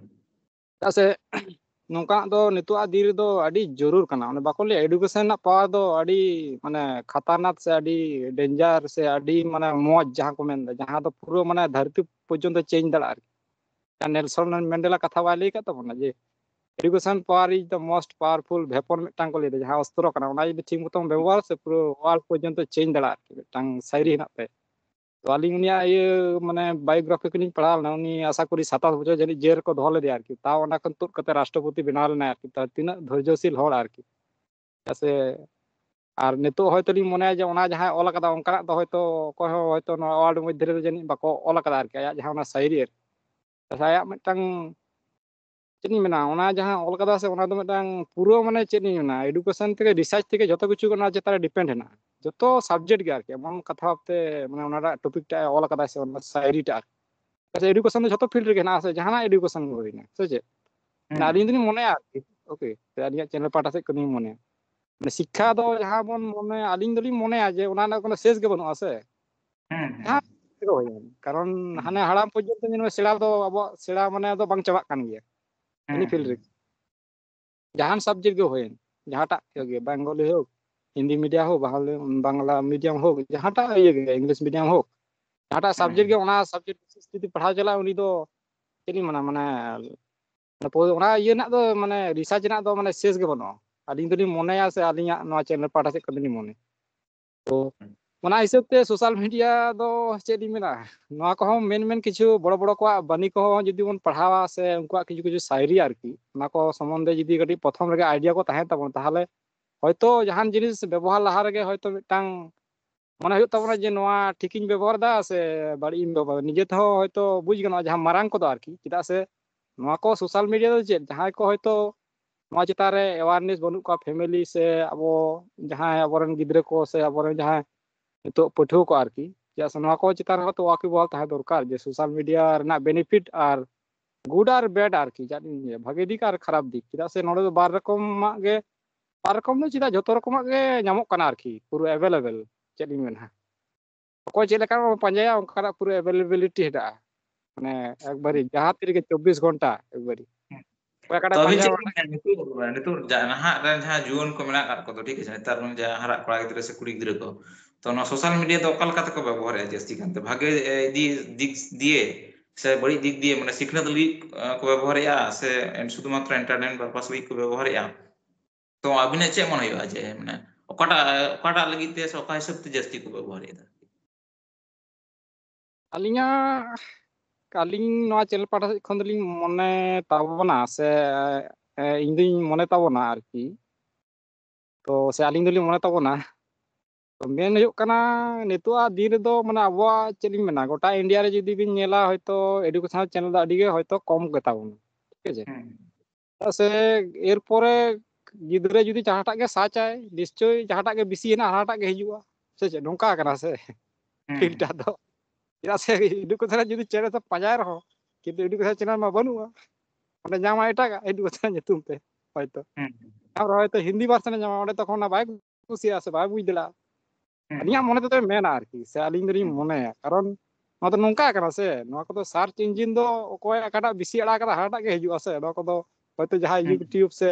ᱪᱮᱫᱟᱜ ᱥᱮ ᱱᱚᱝᱠᱟᱱᱟᱜ ᱫᱚ ᱱᱤᱛᱚᱜ ᱟᱜ ᱫᱤᱱ ᱨᱮᱫᱚ ᱟᱹᱰᱤ ᱡᱟᱹᱨᱩᱲ ᱠᱟᱱᱟ᱾ ᱚᱱᱮ ᱵᱟᱠᱚ ᱞᱟᱹᱭᱟ, ᱮᱰᱩᱠᱮᱥᱚᱱ ᱨᱮᱱᱟᱜ ᱯᱟᱣᱟᱨ ᱫᱚ ᱟᱹᱰᱤ ᱢᱟᱱᱮ ᱠᱷᱟᱛᱟᱨᱱᱟᱠ ᱥᱮ ᱟᱹᱰᱤ ᱰᱮᱧᱡᱟᱨ ᱥᱮ ᱟᱹᱰᱤ ᱢᱟᱱᱮ ᱢᱚᱡᱽ ᱡᱟᱦᱟᱸ ᱠᱚ ᱢᱮᱱᱫᱟ, ᱡᱟᱦᱟᱸ ᱫᱚ ᱯᱩᱨᱟᱹ ᱢᱟᱱᱮ ᱫᱷᱟᱹᱨᱛᱤ ᱯᱚᱨᱡᱚᱱᱛᱚ ᱪᱮᱧᱡᱽ ᱫᱟᱲᱮᱭᱟᱜᱼᱟ ᱟᱨᱠᱤ᱾ ᱱᱮᱞᱥᱚᱱ ᱢᱮᱱᱰᱮᱞᱟ ᱠᱟᱛᱷᱟ ᱵᱟᱭ ᱞᱟᱹᱭ ᱟᱠᱟᱫ ᱛᱟᱵᱚᱱᱟ ᱡᱮ education power is the most powerful weapon, ᱢᱤᱫᱴᱟᱝ ᱠᱚ ᱞᱟᱹᱭᱫᱟ, ᱡᱟᱦᱟᱸ ᱚᱥᱛᱨᱚ ᱠᱟᱱᱟ, ᱚᱱᱟ ᱡᱩᱫᱤ ᱴᱷᱤᱠ ᱢᱚᱛᱚᱢ ᱵᱮᱵᱚᱦᱟᱨ ᱥᱮ ᱯᱩᱨᱟᱹ ᱣᱟᱨᱞᱰ ᱯᱚᱨᱡᱚᱱᱛᱚ ᱪᱮᱧᱡᱽ ᱫᱟᱲᱮᱭᱟᱜᱼᱟ ᱟᱨᱠᱤ, ᱢᱤᱫᱴᱟᱝ ᱥᱟᱭᱨᱤ ᱦᱮᱱᱟᱜ ᱛᱟᱭᱟ᱾ ᱛᱚ ᱟᱹᱞᱤᱧ ᱩᱱᱤᱭᱟᱜ ᱤᱭᱟᱹ ᱢᱟᱱᱮ ᱵᱟᱭᱳᱜᱨᱟᱯᱷᱤ ᱠᱚᱞᱤᱧ ᱯᱟᱲᱦᱟᱣ ᱞᱮᱱᱟ, ᱩᱱᱤ ᱟᱥᱟ ᱠᱚᱨᱤ ᱥᱟᱛᱟᱥ ᱵᱚᱪᱷᱚᱨ ᱡᱟᱹᱱᱤᱡ ᱡᱮᱞ ᱨᱮᱠᱚ ᱫᱚᱦᱚ ᱞᱮᱫᱮᱭᱟ ᱟᱨᱠᱤ, ᱛᱟᱣ ᱚᱱᱟ ᱠᱷᱚᱱ ᱛᱩᱫ ᱠᱟᱛᱮ ᱨᱟᱥᱴᱨᱚᱯᱚᱛᱤ ᱵᱮᱱᱟᱣ ᱞᱮᱱᱟᱭ ᱟᱨᱠᱤ᱾ ᱛᱟᱦᱚᱞᱮ ᱛᱤᱱᱟᱹᱜ ᱫᱷᱳᱨᱡᱚᱥᱤᱞ ᱦᱚᱲ ᱟᱨᱠᱤ᱾ ᱪᱮᱫᱟᱜ ᱥᱮ ᱟᱨ ᱱᱤᱛᱚᱜ ᱦᱚᱭᱛᱳ ᱞᱤᱧ ᱢᱚᱱᱮᱭᱟ ᱡᱮ ᱚᱱᱟ ᱡᱟᱦᱟᱸᱭ ᱚᱞ ᱟᱠᱟᱫᱟ ᱚᱱᱠᱟᱱᱟᱜ ᱫᱚ ᱦᱚᱭᱛᱳ ᱚᱠᱚᱭ ᱦᱚᱸ ᱦᱚᱭᱛᱳ ᱱᱚᱣᱟ ᱣᱟᱨᱞᱰ ᱢᱚᱫᱽᱫᱷᱮ ᱨᱮᱫᱚ ᱡᱟᱹᱱᱤᱡ ᱵᱟᱠᱚ ᱚᱞ ᱟᱠᱟᱫᱟ ᱟᱨᱠᱤ, ᱟᱭᱟᱜ ᱡᱟᱦᱟᱸ ᱚᱱᱟ ᱥᱟᱭᱨᱤ ᱟᱨᱠᱤ᱾ ᱪᱮᱫᱟᱜ ᱥᱮ ᱟᱭᱟᱜ ᱢᱤᱫᱴᱟᱝ ᱪᱮᱫ ᱤᱧ ᱢᱮᱱᱟ, ᱚᱱᱟ ᱡᱟᱦᱟᱸ ᱚᱞ ᱠᱟᱫᱟ ᱥᱮ, ᱚᱱᱟ ᱫᱚ ᱢᱤᱫᱴᱟᱝ ᱯᱩᱨᱟᱹ ᱢᱟᱱᱮ ᱪᱮᱫ ᱤᱧ ᱢᱮᱱᱟ, ᱮᱰᱩᱠᱮᱥᱚᱱ ᱛᱷᱮᱠᱮ ᱨᱤᱥᱟᱨᱪ ᱛᱷᱮᱠᱮ ᱡᱷᱚᱛᱚ ᱠᱤᱪᱷᱩ ᱚᱱᱟ ᱪᱮᱛᱟᱱ ᱨᱮ ᱰᱤᱯᱮᱱᱰ ᱦᱮᱱᱟᱜᱼᱟ᱾ ᱡᱷᱚᱛᱚ ᱥᱟᱵᱡᱮᱠᱴ ᱜᱮ ᱟᱨᱠᱤ, ᱮᱢᱚᱱ ᱠᱟᱛᱷᱟ ᱵᱷᱟᱵᱛᱮ ᱢᱟᱱᱮ ᱚᱱᱟᱴᱟᱜ ᱴᱚᱯᱤᱠ ᱴᱟᱜ ᱮ ᱚᱞ ᱠᱟᱫᱟ ᱥᱮ, ᱚᱱᱟ ᱥᱟᱭᱨᱤ ᱴᱟᱜ ᱟᱨᱠᱤ᱾ ᱪᱮᱫᱟᱜ ᱥᱮ ᱮᱰᱩᱠᱮᱥᱚᱱ ᱫᱚ ᱡᱷᱚᱛᱚ ᱯᱷᱤᱞᱰ ᱨᱮᱜᱮ ᱦᱮᱱᱟᱜᱼᱟ ᱥᱮ, ᱡᱟᱦᱟᱱᱟᱜ ᱮᱰᱩᱠᱮᱥᱚᱱ ᱜᱮ ᱦᱩᱭᱱᱟ ᱥᱮ ᱪᱮᱫ? ᱢᱟᱱᱮ ᱦᱩᱸ᱾ ᱟᱹᱞᱤᱧ ᱫᱚᱞᱤᱧ ᱢᱚᱱᱮᱭᱟ ᱟᱨᱠᱤ, ᱳᱠᱮ, ᱥᱮ ᱟᱹᱞᱤᱧᱟᱜ ᱪᱮᱱᱮᱞ ᱯᱟᱦᱴᱟ ᱥᱮᱫ ᱠᱷᱚᱱ ᱞᱤᱧ ᱢᱚᱱᱮᱭᱟ, ᱢᱟᱱᱮ ᱥᱤᱠᱠᱷᱟ ᱫᱚ ᱡᱟᱦᱟᱸ ᱵᱚᱱ ᱢᱚᱱᱮ, ᱟᱹᱞᱤᱧ ᱫᱚᱞᱤᱧ ᱢᱚᱱᱮᱭᱟ ᱡᱮ ᱚᱱᱟ ᱨᱮᱱᱟᱜ ᱠᱳᱱᱳ ᱥᱮᱥ ᱜᱮ ᱵᱟᱹᱱᱩᱜᱼᱟ ᱥᱮ᱾ ᱦᱩᱸ, ᱦᱩᱸ, ᱡᱟᱦᱟᱸ ᱦᱩᱸ᱾ ᱪᱤᱠᱟᱹ ᱦᱩᱭᱮᱱ, ᱠᱟᱨᱚᱱ ᱦᱩᱸ᱾ ᱦᱟᱱᱮ ᱦᱟᱲᱟᱢ ᱯᱚᱨᱡᱚᱱᱛᱚ ᱧᱮᱞ ᱢᱮ, ᱥᱮᱬᱟ ᱫᱚ ᱟᱵᱚᱣᱟᱜ ᱥᱮᱬᱟ ᱢᱟᱱᱮ ᱫᱚ ᱵᱟᱝ ᱪᱟᱵᱟᱜ ᱠᱟᱱ ᱜᱮᱭᱟ, ᱦᱩᱸ, ᱮᱱᱤ ᱯᱷᱤᱞᱰ ᱦᱩᱸ᱾ ᱨᱮ᱾ ᱡᱟᱦᱟᱱ ᱥᱟᱵᱡᱮᱠᱴ ᱜᱮ ᱦᱩᱭᱮᱱ, ᱡᱟᱦᱟᱸᱴᱟᱜ ᱜᱮ, ᱵᱮᱝᱜᱚᱞᱤ ᱦᱳᱠ, ᱦᱤᱱᱫᱤ ᱢᱤᱰᱤᱭᱟᱢ ᱦᱳᱠ, ᱵᱟᱝᱞᱟ ᱢᱤᱰᱤᱭᱟᱢ ᱦᱳᱠ, ᱡᱟᱦᱟᱸᱴᱟᱜ ᱤᱭᱟᱹ ᱜᱮ, ᱤᱝᱞᱤᱥ ᱢᱤᱰᱤᱭᱟᱢ ᱦᱳᱠ, ᱡᱟᱦᱟᱸᱴᱟᱜ ᱥᱟᱵᱡᱮᱠᱴ ᱜᱮ, ᱚᱱᱟ ᱥᱟᱵᱡᱮᱠᱴ ᱵᱤᱥᱮᱥ ᱡᱩᱫᱤ ᱯᱟᱲᱦᱟᱣ ᱪᱟᱞᱟᱜᱼᱟ, ᱩᱱᱤ ᱫᱚ ᱪᱮᱫ ᱤᱧ ᱢᱮᱱᱟ, ᱢᱟᱱᱮ ᱚᱱᱟ ᱤᱭᱟᱹ ᱨᱮᱱᱟᱜ ᱫᱚ, ᱢᱟᱱᱮ ᱨᱤᱥᱟᱨᱪ ᱨᱮᱱᱟᱜ ᱫᱚ ᱢᱟᱱᱮ ᱥᱮᱥ ᱜᱮ ᱵᱟᱹᱱᱩᱜᱼᱟ᱾ ᱟᱹᱞᱤᱧ ᱫᱚᱞᱤᱧ ᱢᱚᱱᱮᱭᱟ, ᱥᱮ ᱟᱹᱞᱤᱧᱟᱜ ᱱᱚᱣᱟ ᱪᱮᱱᱮᱞ ᱯᱟᱦᱴᱟ ᱥᱮᱫ ᱠᱷᱚᱱ ᱫᱚᱞᱤᱧ ᱢᱚᱱᱮ, ᱛᱚ ᱚᱱᱟ ᱦᱤᱥᱟᱹᱵ ᱛᱮ ᱥᱳᱥᱟᱞ ᱢᱤᱰᱤᱭᱟ ᱫᱚ ᱪᱮᱫ ᱤᱧ ᱢᱮᱱᱟ, ᱱᱚᱣᱟ ᱠᱚᱦᱚᱸ ᱢᱮᱱ ᱢᱮᱱ ᱠᱤᱪᱷᱩ ᱵᱚᱲᱚ ᱵᱚᱲᱚ ᱠᱚᱣᱟᱜ ᱵᱟᱹᱱᱤ ᱠᱚᱦᱚᱸ ᱡᱩᱫᱤ ᱵᱚᱱ ᱯᱟᱲᱦᱟᱣᱟ, ᱥᱮ ᱩᱱᱠᱩᱣᱟᱜ ᱠᱤᱪᱷᱩ ᱠᱤᱪᱷᱩ ᱥᱟᱭᱨᱤ ᱟᱨᱠᱤ, ᱚᱱᱟ ᱠᱚ ᱥᱚᱢᱵᱚᱱᱫᱷᱮ ᱡᱩᱫᱤ ᱠᱟᱹᱴᱤᱡ ᱯᱨᱚᱛᱷᱚᱢ ᱨᱮᱜᱮ ᱟᱭᱰᱤᱭᱟ ᱠᱚ ᱛᱟᱦᱮᱱ ᱛᱟᱵᱚᱱᱟ, ᱛᱟᱦᱚᱞᱮ ᱦᱚᱭᱛᱳ ᱡᱟᱦᱟᱱ ᱡᱤᱱᱤᱥ ᱵᱮᱵᱚᱦᱟᱨ ᱞᱟᱦᱟ ᱨᱮᱜᱮ ᱦᱚᱭᱛᱳ ᱢᱤᱫᱴᱟᱝ ᱢᱚᱱᱮ ᱦᱩᱭᱩᱜ ᱛᱟᱵᱚᱱᱟ ᱡᱮ ᱱᱚᱣᱟ ᱴᱷᱤᱠᱤᱧ ᱵᱮᱵᱚᱦᱟᱨ ᱮᱫᱟ ᱥᱮ ᱵᱟᱹᱲᱤᱡ ᱤᱧ ᱵᱮᱵᱚᱦᱟᱨ ᱮᱫᱟ᱾ ᱱᱤᱡᱮ ᱛᱮᱦᱚᱸ ᱦᱚᱭᱛᱳ ᱵᱩᱡᱽ ᱜᱟᱱᱚᱜᱼᱟ, ᱡᱟᱦᱟᱸ ᱢᱟᱨᱟᱝ ᱠᱚᱫᱚ ᱟᱨᱠᱤ᱾ ᱪᱮᱫᱟᱜ ᱥᱮ ᱱᱚᱣᱟ ᱠᱚ ᱥᱳᱥᱟᱞ ᱢᱤᱰᱤᱭᱟ ᱫᱚ ᱪᱮᱫ, ᱡᱟᱦᱟᱸᱭ ᱠᱚ ᱦᱚᱭᱛᱳ ᱱᱚᱣᱟ ᱪᱮᱛᱟᱱ ᱨᱮ ᱮᱣᱟᱨᱱᱮᱥ ᱵᱟᱹᱱᱩᱜ ᱠᱚᱣᱟ, ᱯᱷᱮᱢᱮᱞᱤ ᱥᱮ ᱟᱵᱚ ᱡᱟᱦᱟᱸᱭ ᱟᱵᱚᱨᱮᱱ ᱜᱤᱫᱽᱨᱟᱹ ᱠᱚ ᱥᱮ ᱟᱵᱚᱨᱮᱱ ᱡᱟᱦᱟᱸᱭ ᱱᱤᱛᱚᱜ ᱯᱟᱹᱴᱷᱩᱣᱟᱹ ᱠᱚ ᱟᱨᱠᱤ, ᱪᱮᱫᱟᱜ ᱥᱮ ᱱᱚᱣᱟ ᱠᱚ ᱪᱮᱛᱟᱱ ᱨᱮᱦᱚᱸ ᱛᱚ ᱣᱟᱠᱤᱵᱚᱦᱟᱞ ᱛᱟᱦᱮᱸ ᱫᱚᱨᱠᱟᱨ, ᱡᱮ ᱥᱳᱥᱟᱞ ᱢᱤᱰᱤᱭᱟ ᱨᱮᱱᱟᱜ ᱵᱮᱱᱤᱯᱷᱤᱴ ᱟᱨ ᱜᱩᱰ ᱟᱨ ᱵᱮᱰ ᱟᱨᱠᱤ, ᱪᱮᱫ ᱤᱧ ᱞᱟᱹᱭᱟ, ᱵᱷᱟᱜᱮ ᱫᱤᱠ ᱟᱨ ᱠᱷᱟᱨᱟᱯ ᱫᱤᱠ᱾ ᱪᱮᱫᱟᱜ ᱥᱮ ᱱᱚᱰᱮ ᱫᱚ ᱵᱟᱨ ᱨᱚᱠᱚᱢᱟᱜ ᱜᱮ, ᱵᱟᱨ ᱨᱚᱠᱚᱢ ᱫᱚ ᱪᱮᱫᱟᱜ, ᱡᱷᱚᱛᱚ ᱨᱚᱠᱚᱢᱟᱜ ᱜᱮ ᱧᱟᱢᱚᱜ ᱠᱟᱱᱟ ᱟᱨᱠᱤ, ᱯᱩᱨᱟᱹ ᱮᱵᱮᱞᱮᱵᱮᱞ᱾ ᱪᱮᱫ ᱤᱧ ᱢᱮᱱᱟ, ᱚᱠᱚᱭ ᱪᱮᱫ ᱞᱮᱠᱟ ᱵᱚᱱ ᱯᱟᱸᱡᱟᱭᱟ, ᱚᱱᱠᱟᱱᱟᱜ ᱯᱩᱨᱟᱹ ᱮᱵᱮᱞᱮᱵᱤᱞᱤᱴᱤ ᱦᱮᱱᱟᱜᱼᱟ, ᱢᱟᱱᱮ ᱮᱠᱵᱟᱨᱮ ᱡᱟᱦᱟᱸ ᱛᱤ ᱨᱮᱜᱮ ᱪᱚᱵᱵᱤᱥ ᱜᱷᱚᱱᱴᱟ ᱮᱠᱵᱟᱨᱮ᱾ ᱚᱠᱚᱭ ᱚᱠᱟᱴᱟᱜ ᱛᱚ ᱟᱹᱵᱤᱱ ᱯᱟᱸᱡᱟᱭᱟ, ᱪᱮᱫ ᱵᱤᱱ ᱚᱱᱟᱴᱟᱜ ᱢᱮᱱᱟ ᱱᱤᱛᱚᱜ, ᱱᱤᱛᱚᱜ ᱡᱟ-, ᱱᱟᱦᱟᱜ ᱨᱮᱱ ᱡᱟᱦᱟᱸ ᱡᱩᱣᱟᱹᱱ ᱠᱚ ᱢᱮᱱᱟᱜ ᱟᱠᱟᱫ ᱠᱚᱫᱚ, ᱴᱷᱤᱠ ᱟᱪᱷᱮ, ᱱᱮᱛᱟᱨ ᱨᱮᱱ ᱡᱟᱦᱟᱸ ᱦᱟᱨᱟᱜ ᱠᱚᱲᱟ ᱜᱤᱫᱽᱨᱟᱹ ᱥᱮ ᱠᱩᱲᱤ ᱜᱤᱫᱽᱨᱟᱹ ᱠᱚ, ᱛᱚ ᱱᱚᱣᱟ ᱥᱳᱥᱟᱞ ᱢᱤᱰᱤᱭᱟ ᱫᱚ ᱚᱠᱟ ᱞᱮᱠᱟ ᱛᱮᱠᱚ ᱵᱮᱵᱚᱦᱟᱨᱮᱫᱼᱟ ᱡᱟᱹᱥᱛᱤ ᱠᱟᱱᱛᱮ? ᱵᱷᱟᱜᱮ, ᱮ, ᱤᱫᱤ ᱫᱤᱠ ᱫᱤᱭᱮ ᱥᱮ ᱵᱟᱹᱲᱤᱡ ᱫᱤᱠ ᱫᱤᱭᱮ, ᱢᱟᱱᱮ ᱥᱤᱠᱷᱱᱟᱹᱛ ᱞᱟᱹᱜᱤᱫ, ᱮ, ᱠᱚ ᱵᱮᱵᱚᱦᱟᱨᱮᱫᱼᱟ ᱥᱮ ᱥᱩᱫᱷᱩᱢᱟᱛᱨᱚ ᱮᱱᱴᱟᱨᱴᱮᱱᱢᱮᱱᱴ ᱯᱟᱨᱯᱟᱥ ᱞᱟᱹᱜᱤᱫ ᱠᱚ ᱵᱮᱵᱚᱦᱟᱨᱮᱫᱼᱟ? ᱛᱚ ᱟᱹᱵᱤᱱᱟᱜ ᱪᱮᱫ ᱢᱚᱱᱮ ᱦᱩᱭᱩᱜᱼᱟ ᱡᱮ, ᱢᱟᱱᱮ, ᱚᱠᱟᱴᱟᱜ, ᱚᱠᱟᱴᱟᱜ ᱞᱟᱹᱜᱤᱫ ᱛᱮ ᱥᱮ ᱚᱠᱟ ᱦᱤᱥᱟᱹᱵ ᱛᱮ ᱡᱟᱹᱥᱛᱤ ᱠᱚ ᱵᱮᱵᱚᱦᱟᱨᱮᱫᱟ? ᱟᱹᱞᱤᱧᱟᱜ, ᱟᱹᱞᱤᱧ ᱱᱚᱣᱟ ᱪᱮᱱᱮᱞ ᱯᱟᱦᱴᱟ ᱥᱮᱫ ᱠᱷᱚᱱ ᱫᱚᱞᱤᱧ ᱢᱚᱱᱮ ᱛᱟᱵᱚᱱᱟ, ᱥᱮ, ᱮ, ᱤᱧ ᱫᱩᱧ ᱢᱚᱱᱮ ᱛᱟᱵᱚᱱᱟ ᱟᱨᱠᱤ, ᱛᱚ ᱥᱮ ᱟᱹᱞᱤᱧ ᱫᱚᱞᱤᱧ ᱢᱚᱱᱮ ᱛᱟᱵᱚᱱᱟ, ᱛᱚ ᱢᱮᱱ ᱦᱩᱭᱩᱜ ᱠᱟᱱᱟ, ᱱᱤᱛᱚᱜᱟᱜ ᱫᱤᱱ ᱨᱮᱫᱚ, ᱢᱟᱱᱮ, ᱟᱵᱚᱣᱟᱜ ᱪᱮᱫ ᱞᱤᱧ ᱢᱮᱱᱟ, ᱜᱚᱴᱟ ᱤᱱᱰᱤᱭᱟ ᱨᱮ ᱡᱩᱫᱤ ᱵᱤᱱ ᱧᱮᱞᱟ, ᱦᱚᱭᱛᱳ ᱮᱰᱩᱠᱮᱥᱚᱱᱟᱞ ᱪᱮᱱᱮᱞ ᱫᱚ ᱟᱹᱰᱤ ᱜᱮ ᱦᱚᱭᱛᱳ ᱠᱚᱢ ᱜᱮᱛᱟ ᱵᱚᱱᱟ, ᱴᱷᱤᱠ ᱟᱪᱷᱮ? ᱦᱮᱸ᱾ ᱪᱮᱫᱟᱜ ᱥᱮ ᱮᱨᱯᱚᱨᱮ ᱜᱤᱫᱽᱨᱟᱹ ᱡᱩᱫᱤ ᱡᱟᱦᱟᱸᱴᱟᱜ ᱜᱮ ᱥᱟᱨᱪᱟᱭ, ᱱᱤᱥᱪᱳᱭ ᱡᱟᱦᱟᱸᱴᱟᱜ ᱜᱮ ᱵᱮᱥᱤ ᱦᱮᱱᱟᱜᱼᱟ, ᱦᱟᱱᱟᱴᱟᱜ ᱜᱮ ᱦᱤᱡᱩᱜᱼᱟ, ᱥᱮ ᱪᱮᱫ? ᱱᱚᱝᱠᱟ ᱠᱟᱱᱟ ᱥᱮ ᱦᱮᱸ᱾ ᱯᱷᱤᱞᱰ ᱴᱟᱜ ᱫᱚ᱾ ᱪᱮᱫᱟᱜ ᱥᱮ ᱮᱰᱩᱠᱮᱥᱚᱱ ᱡᱩᱫᱤ ᱪᱮᱱᱮᱞ ᱫᱚ ᱯᱟᱸᱡᱟᱭ ᱨᱮᱦᱚᱸ, ᱠᱤᱱᱛᱩ ᱮᱰᱩᱠᱮᱥᱚᱱ ᱪᱮᱱᱮᱞ ᱢᱟ ᱵᱟᱹᱱᱩᱜᱼᱟ, ᱚᱸᱰᱮ ᱧᱟᱢᱟ ᱮᱴᱟᱜᱟᱜ ᱮᱰᱩᱠᱮᱥᱚᱱ ᱧᱩᱛᱩᱢ ᱛᱮ ᱦᱚᱭᱛᱚ᱾ ᱦᱮᱸ᱾ ᱟᱨ ᱦᱚᱭᱛᱚ ᱦᱤᱱᱫᱤ ᱵᱷᱟᱨᱥᱚᱱᱮ ᱧᱟᱢᱟ, ᱚᱸᱰᱮ ᱛᱚᱠᱷᱚᱱ ᱚᱱᱟ ᱵᱟᱭ ᱠᱩᱥᱤᱭᱟᱜᱼᱟ ᱥᱮ ᱵᱟᱭ ᱵᱩᱡᱽ ᱫᱟᱲᱮᱭᱟᱜᱼᱟ᱾ ᱦᱮᱸ᱾ ᱟᱹᱞᱤᱧᱟᱜ ᱢᱚᱱᱮ ᱛᱮᱫᱚᱭ ᱢᱮᱱᱟ ᱟᱨᱠᱤ, ᱥᱮ ᱟᱹᱞᱤᱧ ᱫᱚᱞᱤᱧ ᱦᱮᱸ᱾ ᱢᱚᱱᱮᱭᱟ, ᱠᱟᱨᱚᱱ ᱱᱚᱣᱟ ᱫᱚ ᱱᱚᱝᱠᱟ ᱠᱟᱱᱟ ᱥᱮ, ᱱᱚᱣᱟ ᱠᱚᱫᱚ ᱥᱟᱨᱪ ᱤᱧᱡᱤᱱ ᱫᱚ ᱚᱠᱚᱭ ᱚᱠᱟᱴᱟᱜ ᱵᱮᱥᱤ ᱟᱲᱟᱜ ᱠᱟᱫᱟ, ᱦᱟᱱᱟᱴᱟᱜ ᱜᱮ ᱦᱤᱡᱩᱜᱼᱟ ᱥᱮ᱾ ᱱᱚᱣᱟ ᱠᱚᱫᱚ ᱦᱚᱭᱛᱚ ᱡᱟᱦᱟᱸᱭ ᱦᱮᱸ᱾ YouTube ᱥᱮ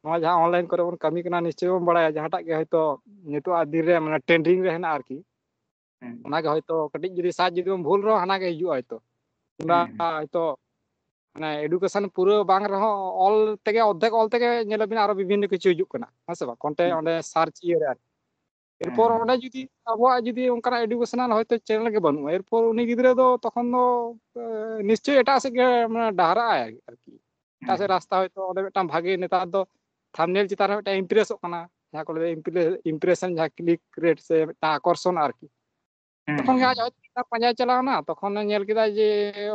ᱱᱚᱣᱟ ᱡᱟᱦᱟᱸ online ᱠᱚᱨᱮ ᱵᱚᱱ ᱠᱟᱹᱢᱤ ᱠᱟᱱᱟ, ᱱᱤᱥᱪᱚᱭ ᱵᱚᱱ ᱵᱟᱲᱟᱭᱟ ᱡᱟᱦᱟᱸᱴᱟᱜ ᱜᱮ ᱦᱚᱭᱛᱳ ᱱᱤᱛᱚᱜ ᱟᱜ ᱫᱤᱱ ᱨᱮ ᱢᱟᱱᱮ trending ᱨᱮ ᱦᱮᱱᱟᱜᱼᱟ ᱟᱨᱠᱤ᱾ ᱦᱩᱸ᱾ ᱚᱱᱟᱜᱮ ᱦᱚᱭᱛᱳ ᱠᱟᱹᱴᱤᱡ ᱡᱩᱫᱤ search ᱡᱩᱫᱤ ᱵᱚᱱ ᱵᱷᱩᱞ ᱨᱮᱦᱚᱸ ᱦᱟᱱᱟᱜᱮ ᱦᱤᱡᱩᱜᱼᱟ ᱦᱚᱭᱛᱳ᱾ ᱚᱱᱟ ᱦᱩᱸ᱾ ᱦᱚᱭᱛᱳ ᱢᱟᱱᱮ education ᱯᱩᱨᱟᱹ ᱵᱟᱝ ᱨᱮᱦᱚᱸ ᱚᱞ ᱛᱮᱜᱮ, ᱚᱨᱫᱷᱮᱠ ᱚᱞ ᱛᱮᱜᱮ ᱧᱮᱞ ᱟᱵᱤᱱ ᱟᱨᱚ ᱵᱤᱵᱷᱤᱱᱱᱚ ᱠᱤᱪᱷᱩ ᱦᱤᱡᱩᱜ ᱠᱟᱱᱟ, ᱦᱮᱸ ᱥᱮ ᱵᱟᱝ? ᱠᱚᱱᱴᱮ ᱦᱩᱸ᱾ ᱚᱸᱰᱮ search ᱤᱭᱟᱹ ᱨᱮ ᱟᱨᱠᱤ᱾ ᱮᱨᱯᱚᱨ ᱦᱩᱸ᱾ ᱚᱸᱰᱮ ᱡᱩᱫᱤ ᱟᱵᱚᱣᱟᱜ ᱡᱩᱫᱤ ᱚᱱᱠᱟᱱᱟᱜ educational ᱦᱚᱭᱛᱳ channel ᱜᱮ ᱵᱟᱹᱱᱩᱜᱼᱟ, ᱮᱨᱯᱚᱨ ᱩᱱᱤ ᱜᱤᱫᱽᱨᱟᱹ ᱫᱚ ᱛᱚᱠᱷᱚᱱ ᱫᱚ, ᱮ, ᱱᱤᱥᱪᱚᱭ ᱮᱴᱟᱜ ᱥᱮᱫ ᱜᱮ, ᱢᱟᱱᱮ, ᱰᱟᱦᱨᱟᱜ ᱟᱭ ᱟᱨᱠᱤ᱾ ᱮᱴᱟᱜ ᱥᱮᱫ ᱦᱩᱸ᱾ ᱨᱟᱥᱛᱟ ᱦᱚᱭᱛᱳ ᱚᱸᱰᱮ ᱢᱤᱫᱴᱟᱝ ᱵᱷᱟᱜᱮ, ᱱᱮᱛᱟᱨ ᱫᱚ thumbnail ᱪᱮᱛᱟᱱ ᱨᱮ ᱢᱤᱫᱴᱟᱝ impressᱚᱜ ᱠᱟᱱᱟ, ᱡᱟᱦᱟᱸ ᱠᱚ ᱞᱟᱹᱭᱟ impress-, impression, ᱡᱟᱦᱟᱸ click rate ᱥᱮ ᱢᱤᱫᱴᱟᱝ ᱟᱠᱚᱨᱥᱚᱱ ᱟᱨᱠᱤ᱾ ᱦᱩᱸ, ᱛᱚᱠᱷᱚᱱ ᱜᱮ ᱦᱩᱸ᱾ ᱟᱡ ᱦᱚᱭᱛᱳ ᱢᱤᱫᱴᱟᱝ ᱯᱟᱸᱡᱟᱭ ᱪᱟᱞᱟᱣ ᱮᱱᱟ, ᱛᱚᱠᱷᱚᱱᱮ ᱧᱮᱞ ᱠᱮᱫᱟ ᱡᱮ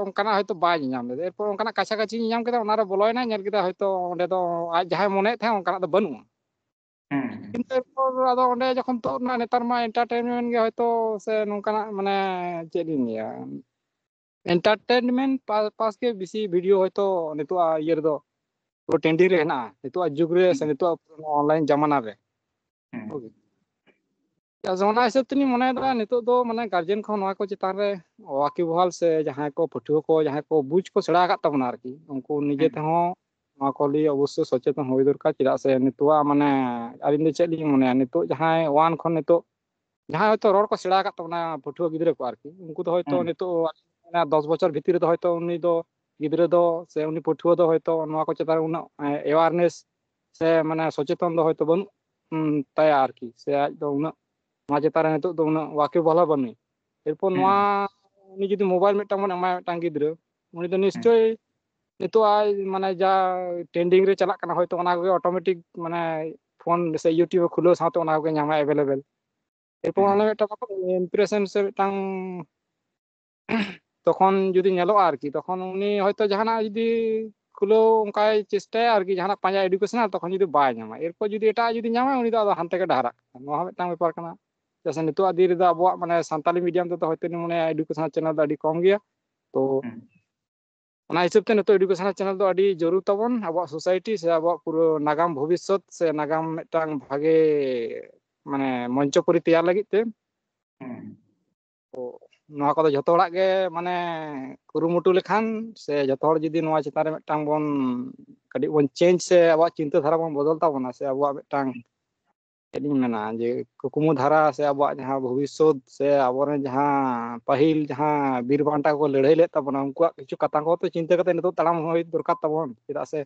ᱚᱱᱠᱟᱱᱟᱜ ᱦᱚᱭᱛᱳ ᱵᱟᱭ ᱧᱮᱧᱟᱢ ᱞᱮᱫᱟ᱾ ᱮᱨᱯᱚᱨ ᱚᱱᱠᱟᱱᱟᱜ ᱠᱟᱪᱷᱟ ᱠᱟᱪᱷᱤ ᱧᱮᱧᱟᱢ ᱠᱮᱫᱟ, ᱚᱱᱟᱨᱮ ᱵᱚᱞᱚᱭᱮᱱᱟ, ᱧᱮᱞ ᱠᱮᱫᱟ ᱦᱚᱭᱛᱳ ᱚᱸᱰᱮ ᱫᱚ ᱟᱡ ᱡᱟᱦᱟᱸᱭ ᱢᱚᱱᱮᱭᱮᱫ ᱛᱟᱦᱮᱸᱫ ᱚᱱᱠᱟᱱᱟᱜ ᱫᱚ ᱵᱟᱹᱱᱩᱜᱼᱟ᱾ ᱦᱩᱸ᱾ ᱠᱤᱱᱛᱩ ᱮᱨᱯᱚᱨ ᱟᱫᱚ ᱚᱸᱰᱮ ᱡᱚᱠᱷᱚᱱ ᱛᱩᱫ ᱮᱱᱟ, ᱱᱮᱛᱟᱨ ᱢᱟ entertainment ᱜᱮ ᱦᱚᱭᱛᱳ, ᱥᱮ ᱱᱚᱝᱠᱟᱱᱟᱜ, ᱢᱟᱱᱮ, ᱪᱮᱫ ᱞᱤᱧ ᱞᱟᱹᱭᱟ, entertainment ᱯᱟ-, ᱯᱟᱥ ᱜᱮ ᱵᱮᱥᱤ video ᱦᱚᱭᱛᱳ ᱱᱤᱛᱚᱜ ᱤᱭᱟᱹ ᱨᱮᱫᱚ ᱯᱩᱨᱟᱹ trending ᱨᱮ ᱦᱮᱱᱟᱜᱼᱟ, ᱱᱤᱛᱚᱜ ᱡᱩᱜᱽ ᱨᱮ ᱥᱮ ᱦᱩᱸ᱾ ᱱᱤᱛᱚᱜ online ᱡᱟᱢᱟᱱᱟ ᱨᱮ᱾ ᱦᱩᱸ᱾ Okay᱾ ᱟᱫᱚ ᱚᱱᱟ ᱦᱤᱥᱟᱹᱵ ᱛᱮᱞᱤᱧ ᱢᱚᱱᱮᱭᱮᱫᱟ, ᱱᱤᱛᱚᱜ ᱫᱚ, ᱢᱟᱱᱮ, guardian ᱠᱚᱦᱚᱸ ᱱᱚᱣᱟ ᱠᱚ ᱪᱮᱛᱟᱱ ᱨᱮ ᱣᱟᱠᱤᱵᱚᱦᱟᱞ ᱥᱮ ᱡᱟᱦᱟᱸᱭ ᱠᱚ ᱯᱟᱹᱴᱷᱩᱣᱟᱹ ᱠᱚ, ᱡᱟᱦᱟᱸᱭ ᱠᱚ ᱵᱩᱡᱽ ᱠᱚ ᱥᱮᱬᱟ ᱟᱠᱟᱫ ᱛᱟᱵᱚᱱᱟ ᱟᱨᱠᱤ, ᱩᱱᱠᱩ ᱱᱤᱡᱮ ᱦᱩᱸ᱾ ᱛᱮᱦᱚᱸ ᱱᱚᱣᱟ ᱠᱚ ᱞᱟᱹᱭ ᱚᱵᱚᱥᱥᱳᱭ ᱥᱚᱪᱮᱛᱚᱱ ᱦᱩᱭ ᱫᱚᱨᱠᱟᱨ᱾ ᱪᱮᱫᱟᱜ ᱥᱮ ᱱᱤᱛᱚᱜᱟᱜ, ᱢᱟᱱᱮ, ᱟᱹᱞᱤᱧ ᱫᱚ ᱪᱮᱫ ᱞᱤᱧ ᱢᱚᱱᱮᱭᱟ, ᱱᱤᱛᱚᱜ ᱡᱟᱦᱟᱸᱭ one ᱠᱷᱚᱱ ᱱᱤᱛᱚᱜ ᱡᱟᱦᱟᱸᱭ ᱦᱚᱭᱛᱳ ᱨᱚᱲ ᱠᱚ ᱥᱮᱬᱟ ᱟᱠᱟᱫ ᱛᱟᱵᱚᱱᱟ ᱯᱟᱹᱴᱷᱩᱣᱟᱹ ᱜᱤᱫᱽᱨᱟᱹ ᱠᱚ ᱟᱨᱠᱤ, ᱩᱱᱠᱩ ᱫᱚ ᱦᱚᱭᱛᱳ ᱦᱩᱸ᱾ ᱱᱤᱛᱚᱜ ᱚᱱᱟ ᱫᱚᱥ ᱵᱚᱪᱷᱚᱨ ᱵᱷᱤᱛᱤᱨ ᱨᱮᱫᱚ ᱦᱚᱭᱛᱳ ᱩᱱᱤ ᱫᱚ, ᱜᱤᱫᱽᱨᱟᱹ ᱫᱚ ᱥᱮ ᱩᱱᱤ ᱯᱟᱹᱴᱷᱩᱣᱟᱹ ᱫᱚ ᱦᱚᱭᱛᱳ ᱱᱚᱣᱟ ᱠᱚ ᱪᱮᱛᱟᱱ ᱨᱮ ᱩᱱᱟᱹᱜ, ᱮ, awareness ᱥᱮ, ᱢᱟᱱᱮ, ᱥᱚᱪᱮᱛᱚᱱ ᱫᱚ ᱦᱚᱭᱛᱳ ᱵᱟᱹᱱᱩᱜ, ᱩᱸ, ᱛᱟᱭᱟ ᱟᱨᱠᱤ, ᱥᱮ ᱟᱡ ᱫᱚ ᱩᱱᱟᱹᱜ ᱱᱚᱣᱟ ᱪᱮᱛᱟᱱ ᱨᱮ ᱱᱤᱛᱚᱜ ᱫᱚ ᱩᱱᱟᱹᱜ ᱣᱟᱠᱤᱵᱚᱦᱟᱞ ᱦᱚᱸ ᱵᱟᱹᱱᱩᱭ᱾ ᱮᱨᱯᱚᱨ ᱱᱚᱣᱟ ᱦᱩᱸ᱾ ᱩᱱᱤ ᱡᱩᱫᱤ mobile ᱢᱤᱫᱴᱟᱝ ᱵᱚᱱ ᱮᱢᱟᱭᱟ ᱢᱤᱫᱴᱟᱝ ᱜᱤᱫᱽᱨᱟᱹ, ᱩᱱᱤ ᱫᱚ ᱦᱩᱸ᱾ ᱱᱤᱥᱪᱳᱭ ᱱᱤᱛᱚᱜ ᱟᱡ, ᱢᱟᱱᱮ, ᱡᱟ trending ᱨᱮ ᱪᱟᱞᱟᱜ ᱠᱟᱱᱟ, ᱦᱚᱭᱛᱳ ᱚᱱᱟ ᱠᱚᱜᱮ automatic, ᱢᱟᱱᱮ, phone ᱥᱮ YouTube ᱮ ᱠᱷᱩᱞᱟᱹᱣ ᱥᱟᱶᱛᱮ ᱚᱱᱟ ᱠᱚᱜᱮ ᱧᱟᱢᱟᱭ available᱾ ᱮᱨᱯᱚᱨ ᱦᱩᱸ᱾ ᱚᱱᱟ ᱢᱤᱫᱴᱟᱝ impression ᱥᱮ ᱢᱤᱫᱴᱟᱝ ᱛᱚᱠᱷᱚᱱ ᱡᱩᱫᱤ ᱧᱮᱞᱚᱜᱼᱟ ᱟᱨᱠᱤ, ᱛᱚᱠᱷᱚᱱ ᱩᱱᱤ ᱦᱚᱭᱛᱳ ᱡᱟᱦᱟᱱᱟᱜ ᱡᱩᱫᱤ ᱠᱷᱩᱞᱟᱹᱣ ᱚᱱᱠᱟᱭ ᱪᱮᱥᱴᱟᱭᱟ ᱟᱨᱠᱤ, ᱡᱟᱦᱟᱱᱟᱜ ᱯᱟᱸᱡᱟ educational, ᱛᱚᱠᱷᱚᱱ ᱡᱩᱫᱤ ᱵᱟᱭ ᱧᱟᱢᱟ, ᱮᱨᱯᱚᱨ ᱡᱩᱫᱤ ᱮᱴᱟᱜ ᱡᱩᱫᱤ ᱧᱟᱢᱟᱭ, ᱩᱱᱤ ᱫᱚ ᱟᱫᱚ ᱦᱟᱱᱛᱮ ᱜᱮ ᱰᱟᱦᱟᱨᱟᱜ ᱠᱟᱱᱟ᱾ ᱱᱚᱣᱟ ᱦᱚᱸ ᱢᱤᱫᱴᱟᱝ ᱵᱮᱯᱟᱨ ᱠᱟᱱᱟ᱾ ᱪᱮᱫᱟᱜ ᱥᱮ ᱱᱤᱛᱚᱜ ᱟᱜ ᱫᱤᱱ ᱨᱮᱫᱚ ᱟᱵᱚᱣᱟᱜ, ᱢᱟᱱᱮ, ᱥᱟᱱᱛᱟᱞᱤ medium ᱛᱮᱫᱚ ᱦᱚᱭᱛᱳ ᱞᱤᱧ ᱢᱚᱱᱮᱭᱟ educational channel ᱫᱚ ᱟᱹᱰᱤ ᱠᱚᱢ ᱜᱮᱭᱟ᱾ ᱛᱚ ᱦᱩᱸ᱾ ᱚᱱᱟ ᱦᱤᱥᱟᱹᱵ ᱛᱮ ᱱᱤᱛᱚᱜ educational channel ᱫᱚ ᱟᱹᱰᱤ ᱡᱟᱹᱨᱩᱲ ᱛᱟᱵᱚᱱ, ᱟᱵᱚᱣᱟᱜ society ᱥᱮ ᱟᱵᱚᱣᱟᱜ ᱯᱩᱨᱟᱹ ᱱᱟᱜᱟᱢ ᱵᱷᱚᱵᱤᱥᱥᱚᱛ ᱥᱮ ᱱᱟᱜᱟᱢ ᱢᱤᱫᱴᱟᱝ ᱵᱷᱟᱜᱮ, ᱢᱟᱱᱮ, ᱢᱚᱧᱪᱚᱯᱩᱨᱤ ᱛᱮᱭᱟᱨ ᱞᱟᱹᱜᱤᱫ ᱛᱮ᱾ ᱦᱩᱸ᱾ ᱛᱚ ᱱᱚᱣᱟ ᱠᱚᱫᱚ ᱡᱷᱚᱛᱚ ᱦᱚᱲᱟᱜ ᱜᱮ, ᱢᱟᱱᱮ, ᱠᱩᱨᱩᱢᱩᱴᱩ ᱞᱮᱠᱷᱟᱱ ᱥᱮ ᱡᱷᱚᱛᱚ ᱦᱚᱲ ᱡᱩᱫᱤ ᱱᱚᱣᱟ ᱪᱮᱛᱟᱱ ᱨᱮ ᱢᱤᱫᱴᱟᱝ ᱵᱚᱱ ᱠᱟᱹᱴᱤᱡ ᱵᱚᱱ ᱪᱮᱧᱡᱽ ᱥᱮ ᱟᱵᱚᱣᱟᱜ ᱪᱤᱱᱛᱟᱹ ᱫᱷᱟᱨᱟ ᱵᱚᱱ ᱵᱚᱫᱚᱞ ᱛᱟᱵᱚᱱᱟ, ᱥᱮ ᱟᱵᱚᱣᱟᱜ ᱢᱤᱫᱴᱟᱝ, ᱪᱮᱫ ᱤᱧ ᱢᱮᱱᱟ, ᱡᱮ ᱠᱩᱠᱢᱩ ᱫᱷᱟᱨᱟ ᱥᱮ ᱟᱵᱚᱣᱟᱜ ᱡᱟᱦᱟᱸ ᱵᱷᱚᱵᱤᱥᱥᱚᱛ ᱥᱮ ᱟᱵᱚᱨᱮᱱ ᱡᱟᱦᱟᱸ ᱯᱟᱹᱦᱤᱞ ᱡᱟᱦᱟᱸ ᱵᱤᱨ ᱵᱟᱱᱴᱟ ᱠᱚ ᱞᱟᱹᱲᱦᱟᱹᱭ ᱞᱮᱫ ᱛᱟᱵᱚᱱᱟ, ᱩᱱᱠᱩᱣᱟᱜ ᱠᱤᱪᱷᱩ ᱠᱟᱛᱷᱟ ᱠᱚ ᱛᱚ ᱪᱤᱱᱛᱟᱹ ᱠᱟᱛᱮ ᱱᱤᱛᱚᱜ ᱛᱟᱲᱟᱢ ᱦᱩᱭ ᱫᱚᱨᱠᱟᱨ ᱛᱟᱵᱚᱱ᱾ ᱪᱮᱫᱟᱜ ᱥᱮ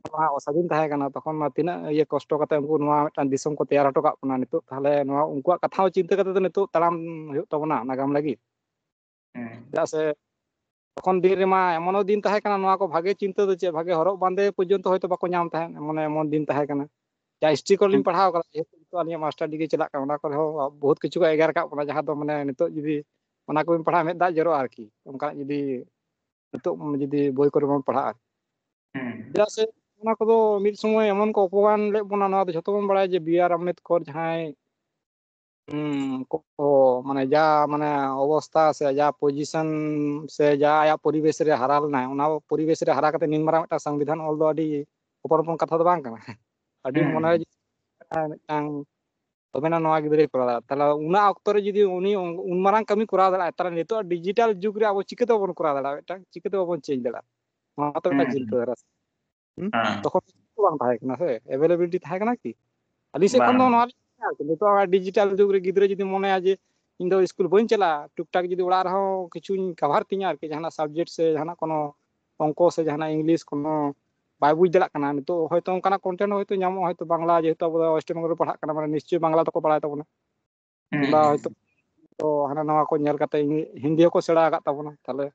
ᱱᱚᱣᱟ ᱚᱥᱟᱫᱷᱤᱱ ᱛᱟᱦᱮᱸ ᱠᱟᱱᱟ, ᱛᱚᱠᱷᱚᱱ ᱢᱟ ᱛᱤᱱᱟᱹᱜ ᱤᱭᱟᱹ ᱠᱚᱥᱴᱚ ᱠᱟᱛᱮ ᱩᱱᱠᱩ ᱱᱚᱣᱟ ᱢᱤᱫᱴᱟᱝ ᱫᱤᱥᱚᱢ ᱠᱚ ᱛᱮᱭᱟᱨ ᱦᱚᱴᱚ ᱠᱟᱜ ᱵᱚᱱᱟ᱾ ᱱᱤᱛᱚᱜ ᱛᱟᱦᱚᱞᱮ ᱱᱚᱣᱟ ᱩᱱᱠᱩᱣᱟᱜ ᱠᱟᱛᱷᱟ ᱦᱚᱸ ᱪᱤᱱᱛᱟᱹ ᱠᱟᱛᱮ ᱫᱚ ᱱᱤᱛᱚᱜ ᱛᱟᱲᱟᱢ ᱦᱩᱭᱩᱜ ᱛᱟᱵᱚᱱᱟ ᱱᱟᱜᱟᱢ ᱞᱟᱹᱜᱤᱫ᱾ ᱪᱮᱫᱟᱜ ᱥᱮ ᱛᱚᱠᱷᱚᱱ ᱫᱤᱱ ᱨᱮᱢᱟ ᱮᱢᱚᱱᱚ ᱫᱤᱱ ᱛᱟᱦᱮᱸ ᱠᱟᱱᱟ, ᱱᱚᱣᱟ ᱠᱚ ᱵᱷᱟᱜᱮ ᱪᱤᱱᱛᱟᱹ ᱫᱚ ᱪᱮᱫ, ᱵᱷᱟᱜᱮ ᱦᱚᱨᱚᱜ ᱵᱟᱸᱫᱮ ᱯᱚᱨᱡᱚᱱᱛᱚ ᱦᱚᱭᱛᱚ ᱵᱟᱠᱚ ᱧᱟᱢ ᱛᱟᱦᱮᱸᱫ, ᱮᱢᱚᱱ ᱮᱢᱚᱱ ᱫᱤᱱ ᱛᱟᱦᱮᱸ ᱠᱟᱱᱟ᱾ ᱡᱟ ᱦᱤᱥᱴᱨᱤ ᱠᱚᱞᱤᱧ ᱯᱟᱲᱦᱟᱣ ᱠᱟᱫᱟ, ᱡᱮᱦᱮᱛᱩ ᱱᱤᱛᱚᱜ ᱟᱹᱞᱤᱧᱟᱜ ᱢᱟᱥᱴᱟᱨ ᱰᱤᱜᱽᱨᱤ ᱪᱟᱞᱟᱜ ᱠᱟᱱᱟ, ᱚᱱᱟ ᱠᱚᱨᱮ ᱦᱚᱸ ᱵᱚᱦᱩᱛ ᱠᱤᱪᱷᱩ ᱠᱚ ᱮᱜᱮᱨ ᱟᱠᱟᱫ ᱵᱚᱱᱟ, ᱡᱟᱦᱟᱸ ᱫᱚ ᱢᱟᱱᱮ ᱱᱤᱛᱚᱜ ᱡᱩᱫᱤ ᱚᱱᱟ ᱠᱚᱵᱤᱱ ᱯᱟᱲᱦᱟᱜᱼᱟ, ᱢᱮᱫ ᱫᱟᱜ ᱡᱚᱨᱚᱜᱼᱟ ᱟᱨᱠᱤ, ᱚᱱᱠᱟᱱᱟᱜ ᱡᱩᱫᱤ ᱱᱤᱛᱚᱜ ᱡᱩᱫᱤ ᱵᱳᱭ ᱠᱚᱨᱮ ᱵᱚᱱ ᱯᱟᱲᱦᱟᱜᱼᱟ᱾ ᱪᱮᱫᱟᱜ ᱥᱮ ᱚᱱᱟ ᱠᱚᱫᱚ ᱢᱤᱫ ᱥᱚᱢᱚᱭ ᱮᱢᱚᱱ ᱠᱚ ᱚᱯᱚᱢᱟᱱ ᱞᱮᱫ ᱵᱚᱱᱟ, ᱱᱚᱣᱟ ᱫᱚ ᱡᱷᱚᱛᱚ ᱵᱚᱱ ᱵᱟᱲᱟᱭᱟ ᱡᱮ ᱵᱤ ᱟᱨ ᱟᱢᱵᱮᱫᱠᱚᱨ ᱡᱟᱦᱟᱸᱭ ᱦᱩᱸ, ᱠᱚ, ᱢᱟᱱᱮ ᱡᱟ, ᱢᱟᱱᱮ ᱚᱵᱚᱥᱛᱟ ᱥᱮ ᱡᱟ ᱯᱚᱡᱤᱥᱚᱱ ᱥᱮ ᱡᱟ ᱟᱭᱟᱜ ᱯᱚᱨᱤᱵᱮᱥ ᱨᱮ ᱦᱟᱨᱟ ᱞᱮᱱᱟᱭ, ᱚᱱᱟ ᱯᱚᱨᱤᱵᱮᱥ ᱨᱮ ᱦᱟᱨᱟ ᱠᱟᱛᱮ ᱱᱤᱱ ᱢᱟᱨᱟᱝ ᱢᱤᱫᱴᱟᱝ ᱥᱚᱝᱵᱤᱫᱷᱟᱱ ᱚᱞ ᱫᱚ ᱟᱹᱰᱤ ᱦᱚᱯᱚᱱ ᱦᱚᱯᱚᱱ ᱠᱟᱛᱷᱟ ᱫᱚ ᱵᱟᱝ ᱠᱟᱱᱟ᱾ ᱟᱹᱰᱤ ᱦᱩᱸ᱾ ᱢᱚᱱᱮ ᱨᱮ ᱢᱤᱫᱴᱟᱝ, ᱛᱚᱵᱮᱱᱟ ᱱᱚᱣᱟ ᱜᱤᱫᱽᱨᱟᱹᱭ ᱠᱚᱨᱟᱣ ᱫᱟᱲᱮᱭᱟᱜᱼᱟ᱾ ᱛᱟᱦᱞᱮ ᱚᱱᱟ ᱚᱠᱛᱚ ᱨᱮ ᱡᱩᱫᱤ ᱩᱱᱤ ᱩᱱ ᱢᱟᱨᱟᱝ ᱠᱟᱹᱢᱤ ᱠᱚᱨᱟᱣ ᱫᱟᱲᱮᱭᱟᱜᱼᱟ, ᱛᱟᱦᱞᱮ ᱱᱤᱛᱚᱜ ᱰᱤᱡᱤᱴᱟᱞ ᱡᱩᱜᱽ ᱨᱮ ᱟᱵᱚ ᱪᱤᱠᱟᱹᱛᱮ ᱵᱟᱵᱚᱱ ᱠᱚᱨᱟᱣ ᱫᱟᱲᱮᱭᱟᱜᱼᱟ? ᱢᱤᱫᱴᱟᱝ ᱪᱤᱠᱟᱹᱛᱮ ᱵᱟᱵᱚᱱ ᱪᱮᱧᱡᱽ ᱫᱟᱲᱮᱭᱟᱜᱼᱟ? ᱱᱚᱣᱟ ᱛᱚ ᱢᱤᱫᱴᱟᱝ ᱦᱩᱸ᱾ ᱪᱤᱱᱛᱟᱹ ᱫᱷᱟᱨᱟ᱾ ᱦᱩᱸ? ᱦᱮᱸ᱾ ᱛᱚᱠᱷᱚᱱ ᱵᱟᱝ ᱛᱟᱦᱮᱸ ᱠᱟᱱᱟ ᱥᱮ, ᱮᱵᱮᱞᱮᱵᱤᱞᱤᱴᱤ ᱛᱟᱦᱮᱸ ᱠᱟᱱᱟ ᱠᱤ? ᱟᱹᱞᱤᱧ ᱥᱮᱫ ᱠᱷᱚᱱ ᱫᱚ ᱵᱟᱝ᱾ ᱱᱚᱣᱟ ᱞᱤᱧ ᱢᱮᱱᱟ ᱟᱨᱠᱤ, ᱱᱤᱛᱚᱜ ᱟᱜ ᱰᱤᱡᱤᱴᱟᱞ ᱡᱩᱜᱽ ᱨᱮ ᱜᱤᱫᱽᱨᱟᱹ ᱡᱩᱫᱤ ᱢᱚᱱᱮᱭᱟ ᱡᱮ ᱤᱧ ᱫᱚ ᱥᱠᱩᱞ ᱵᱟᱹᱧ ᱪᱟᱞᱟᱜᱼᱟ, ᱴᱩᱠ ᱴᱟᱠ ᱡᱩᱫᱤ ᱚᱲᱟᱜ ᱨᱮᱦᱚᱸ ᱠᱤᱪᱷᱩᱧ ᱠᱟᱵᱷᱟᱨ ᱛᱤᱧᱟ ᱟᱨᱠᱤ, ᱡᱟᱦᱟᱱᱟᱜ ᱥᱟᱵᱡᱮᱠᱴ ᱥᱮ ᱡᱟᱦᱟᱱᱟᱜ ᱠᱳᱱᱳ ᱚᱝᱠᱚ ᱥᱮ ᱡᱟᱦᱟᱱᱟᱜ ᱤᱝᱞᱤᱥ ᱠᱳᱱᱳ ᱵᱟᱭ ᱵᱩᱡᱽ ᱫᱟᱲᱮᱭᱟᱜ ᱠᱟᱱᱟ, ᱱᱤᱛᱚᱜ ᱦᱚᱭᱛᱳ ᱚᱱᱠᱟᱱᱟᱜ ᱠᱚᱱᱴᱮᱱᱴ ᱦᱚᱭᱛᱳ ᱧᱟᱢᱚᱜᱼᱟ, ᱦᱚᱭᱛᱳ ᱵᱟᱝᱞᱟ, ᱡᱮᱦᱮᱛᱩ ᱟᱵᱚ ᱫᱚ ᱳᱭᱮᱥᱴ ᱵᱮᱝᱜᱚᱞ ᱨᱮ ᱯᱟᱲᱦᱟᱜ ᱠᱟᱱᱟ, ᱢᱟᱱᱮ ᱱᱤᱥᱪᱚᱭ ᱵᱟᱝᱞᱟ ᱫᱚᱠᱚ ᱵᱟᱲᱟᱭ ᱛᱟᱵᱚᱱᱟ᱾ ᱦᱩᱸ, ᱠᱤᱝᱵᱟ ᱦᱩᱸ᱾ ᱦᱚᱭᱛᱳ ᱛᱚ ᱦᱟᱱᱟ ᱱᱟᱣᱟ ᱠᱚ ᱧᱮᱞ ᱠᱟᱛᱮ ᱤᱝ-, ᱦᱤᱱᱫᱤ ᱦᱚᱸᱠᱚ ᱥᱮᱬᱟ ᱟᱠᱟᱫ ᱛᱟᱵᱚᱱᱟ᱾ ᱛᱟᱦᱞᱮ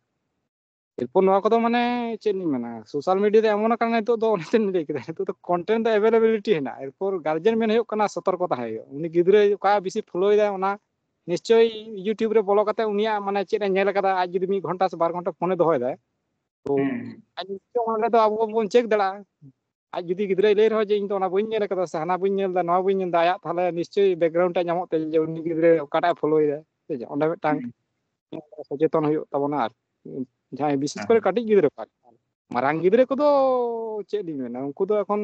ᱮᱨᱯᱚᱨ ᱱᱚᱣᱟ ᱠᱚᱫᱚ ᱢᱟᱱᱮ ᱪᱮᱫ ᱞᱤᱧ ᱢᱮᱱᱟ, ᱥᱳᱥᱟᱞ ᱢᱤᱰᱤᱭᱟ ᱨᱮ ᱮᱢᱚᱱ ᱟᱠᱟᱱᱟ ᱱᱤᱛᱚᱜ ᱫᱚ, ᱚᱱᱮ ᱛᱚᱧ ᱞᱟᱹᱭ ᱠᱮᱫᱟ, ᱱᱤᱛᱚᱜ ᱫᱚ ᱠᱚᱱᱴᱮᱱᱴ ᱫᱚ ᱮᱵᱮᱞᱮᱵᱤᱞᱤᱴᱤ ᱦᱮᱱᱟᱜᱼᱟ᱾ ᱮᱨᱯᱚᱨ ᱜᱟᱨᱡᱮᱱ ᱢᱮᱱ ᱦᱩᱭᱩᱜ ᱠᱟᱱᱟ ᱥᱚᱛᱚᱨᱠᱚ ᱛᱟᱦᱮᱸ ᱦᱩᱭᱩᱜᱼᱟ᱾ ᱩᱱᱤ ᱜᱤᱫᱽᱨᱟᱹ ᱚᱠᱟ ᱵᱮᱥᱤ ᱯᱷᱳᱞᱳᱭᱮᱫᱟᱭ, ᱚᱱᱟ ᱱᱤᱥᱪᱚᱭ YouTube ᱨᱮ ᱵᱚᱞᱚ ᱠᱟᱛᱮ ᱩᱱᱤᱭᱟᱜ ᱢᱟᱱᱮ ᱪᱮᱫ ᱮ ᱧᱮᱞ ᱟᱠᱟᱫᱟ, ᱟᱡ ᱡᱩᱫᱤ ᱢᱤᱫ ᱜᱷᱚᱱᱴᱟ ᱥᱮ ᱵᱟᱨ ᱜᱷᱚᱱᱴᱟ ᱯᱷᱳᱱᱮ ᱫᱚᱦᱚᱭᱮᱫᱟᱭ, ᱛᱚ ᱦᱩᱸ᱾ ᱟᱡ ᱱᱤᱥᱪᱚᱭ ᱚᱸᱰᱮ ᱫᱚ ᱟᱵᱚ ᱵᱚᱱ ᱪᱮᱠ ᱫᱟᱲᱮᱭᱟᱜᱼᱟ᱾ ᱟᱡ ᱡᱩᱫᱤ ᱜᱤᱫᱽᱨᱟᱹᱭ ᱞᱟᱹᱭ ᱨᱮᱦᱚᱸ ᱡᱮ ᱤᱧ ᱫᱚ ᱚᱱᱟ ᱵᱟᱹᱧ ᱧᱮᱞ ᱟᱠᱟᱫᱟ ᱥᱮ ᱦᱟᱱᱟ ᱵᱟᱹᱧ ᱧᱮᱞ ᱮᱫᱟ, ᱱᱚᱣᱟ ᱵᱟᱹᱧ ᱧᱮᱞ ᱮᱫᱟ, ᱟᱭᱟᱜ ᱛᱟᱦᱚᱞᱮ ᱱᱤᱥᱪᱚᱭ ᱵᱮᱠᱜᱨᱟᱣᱩᱱᱰ ᱴᱟᱜ ᱧᱟᱢᱚᱜ ᱛᱟᱭᱟ ᱡᱮ ᱩᱱᱤ ᱜᱤᱫᱽᱨᱟᱹ ᱚᱠᱟᱴᱟᱜ ᱮ ᱯᱷᱳᱞᱳᱭᱮᱫᱟ, ᱴᱷᱤᱠ ᱟᱪᱷᱮ? ᱚᱸᱰᱮ ᱢᱤᱫᱴᱟᱝ ᱦᱩᱸ᱾ ᱥᱚᱪᱮᱛᱚᱱ ᱦᱩᱭᱩᱜ ᱛᱟᱵᱚᱱᱟ᱾ ᱟᱨ ᱡᱟᱦᱟᱸᱭ ᱵᱤᱥᱮᱥ ᱠᱚᱨᱮ ᱦᱮᱸ᱾ ᱠᱟᱹᱴᱤᱡ ᱜᱤᱫᱽᱨᱟᱹ ᱠᱚ ᱟᱨᱠᱤ᱾ ᱢᱟᱨᱟᱝ ᱜᱤᱫᱽᱨᱟᱹ ᱠᱚᱫᱚ ᱪᱮᱫ ᱞᱤᱧ ᱢᱮᱱᱟ, ᱩᱱᱠᱩ ᱫᱚ ᱮᱠᱷᱚᱱ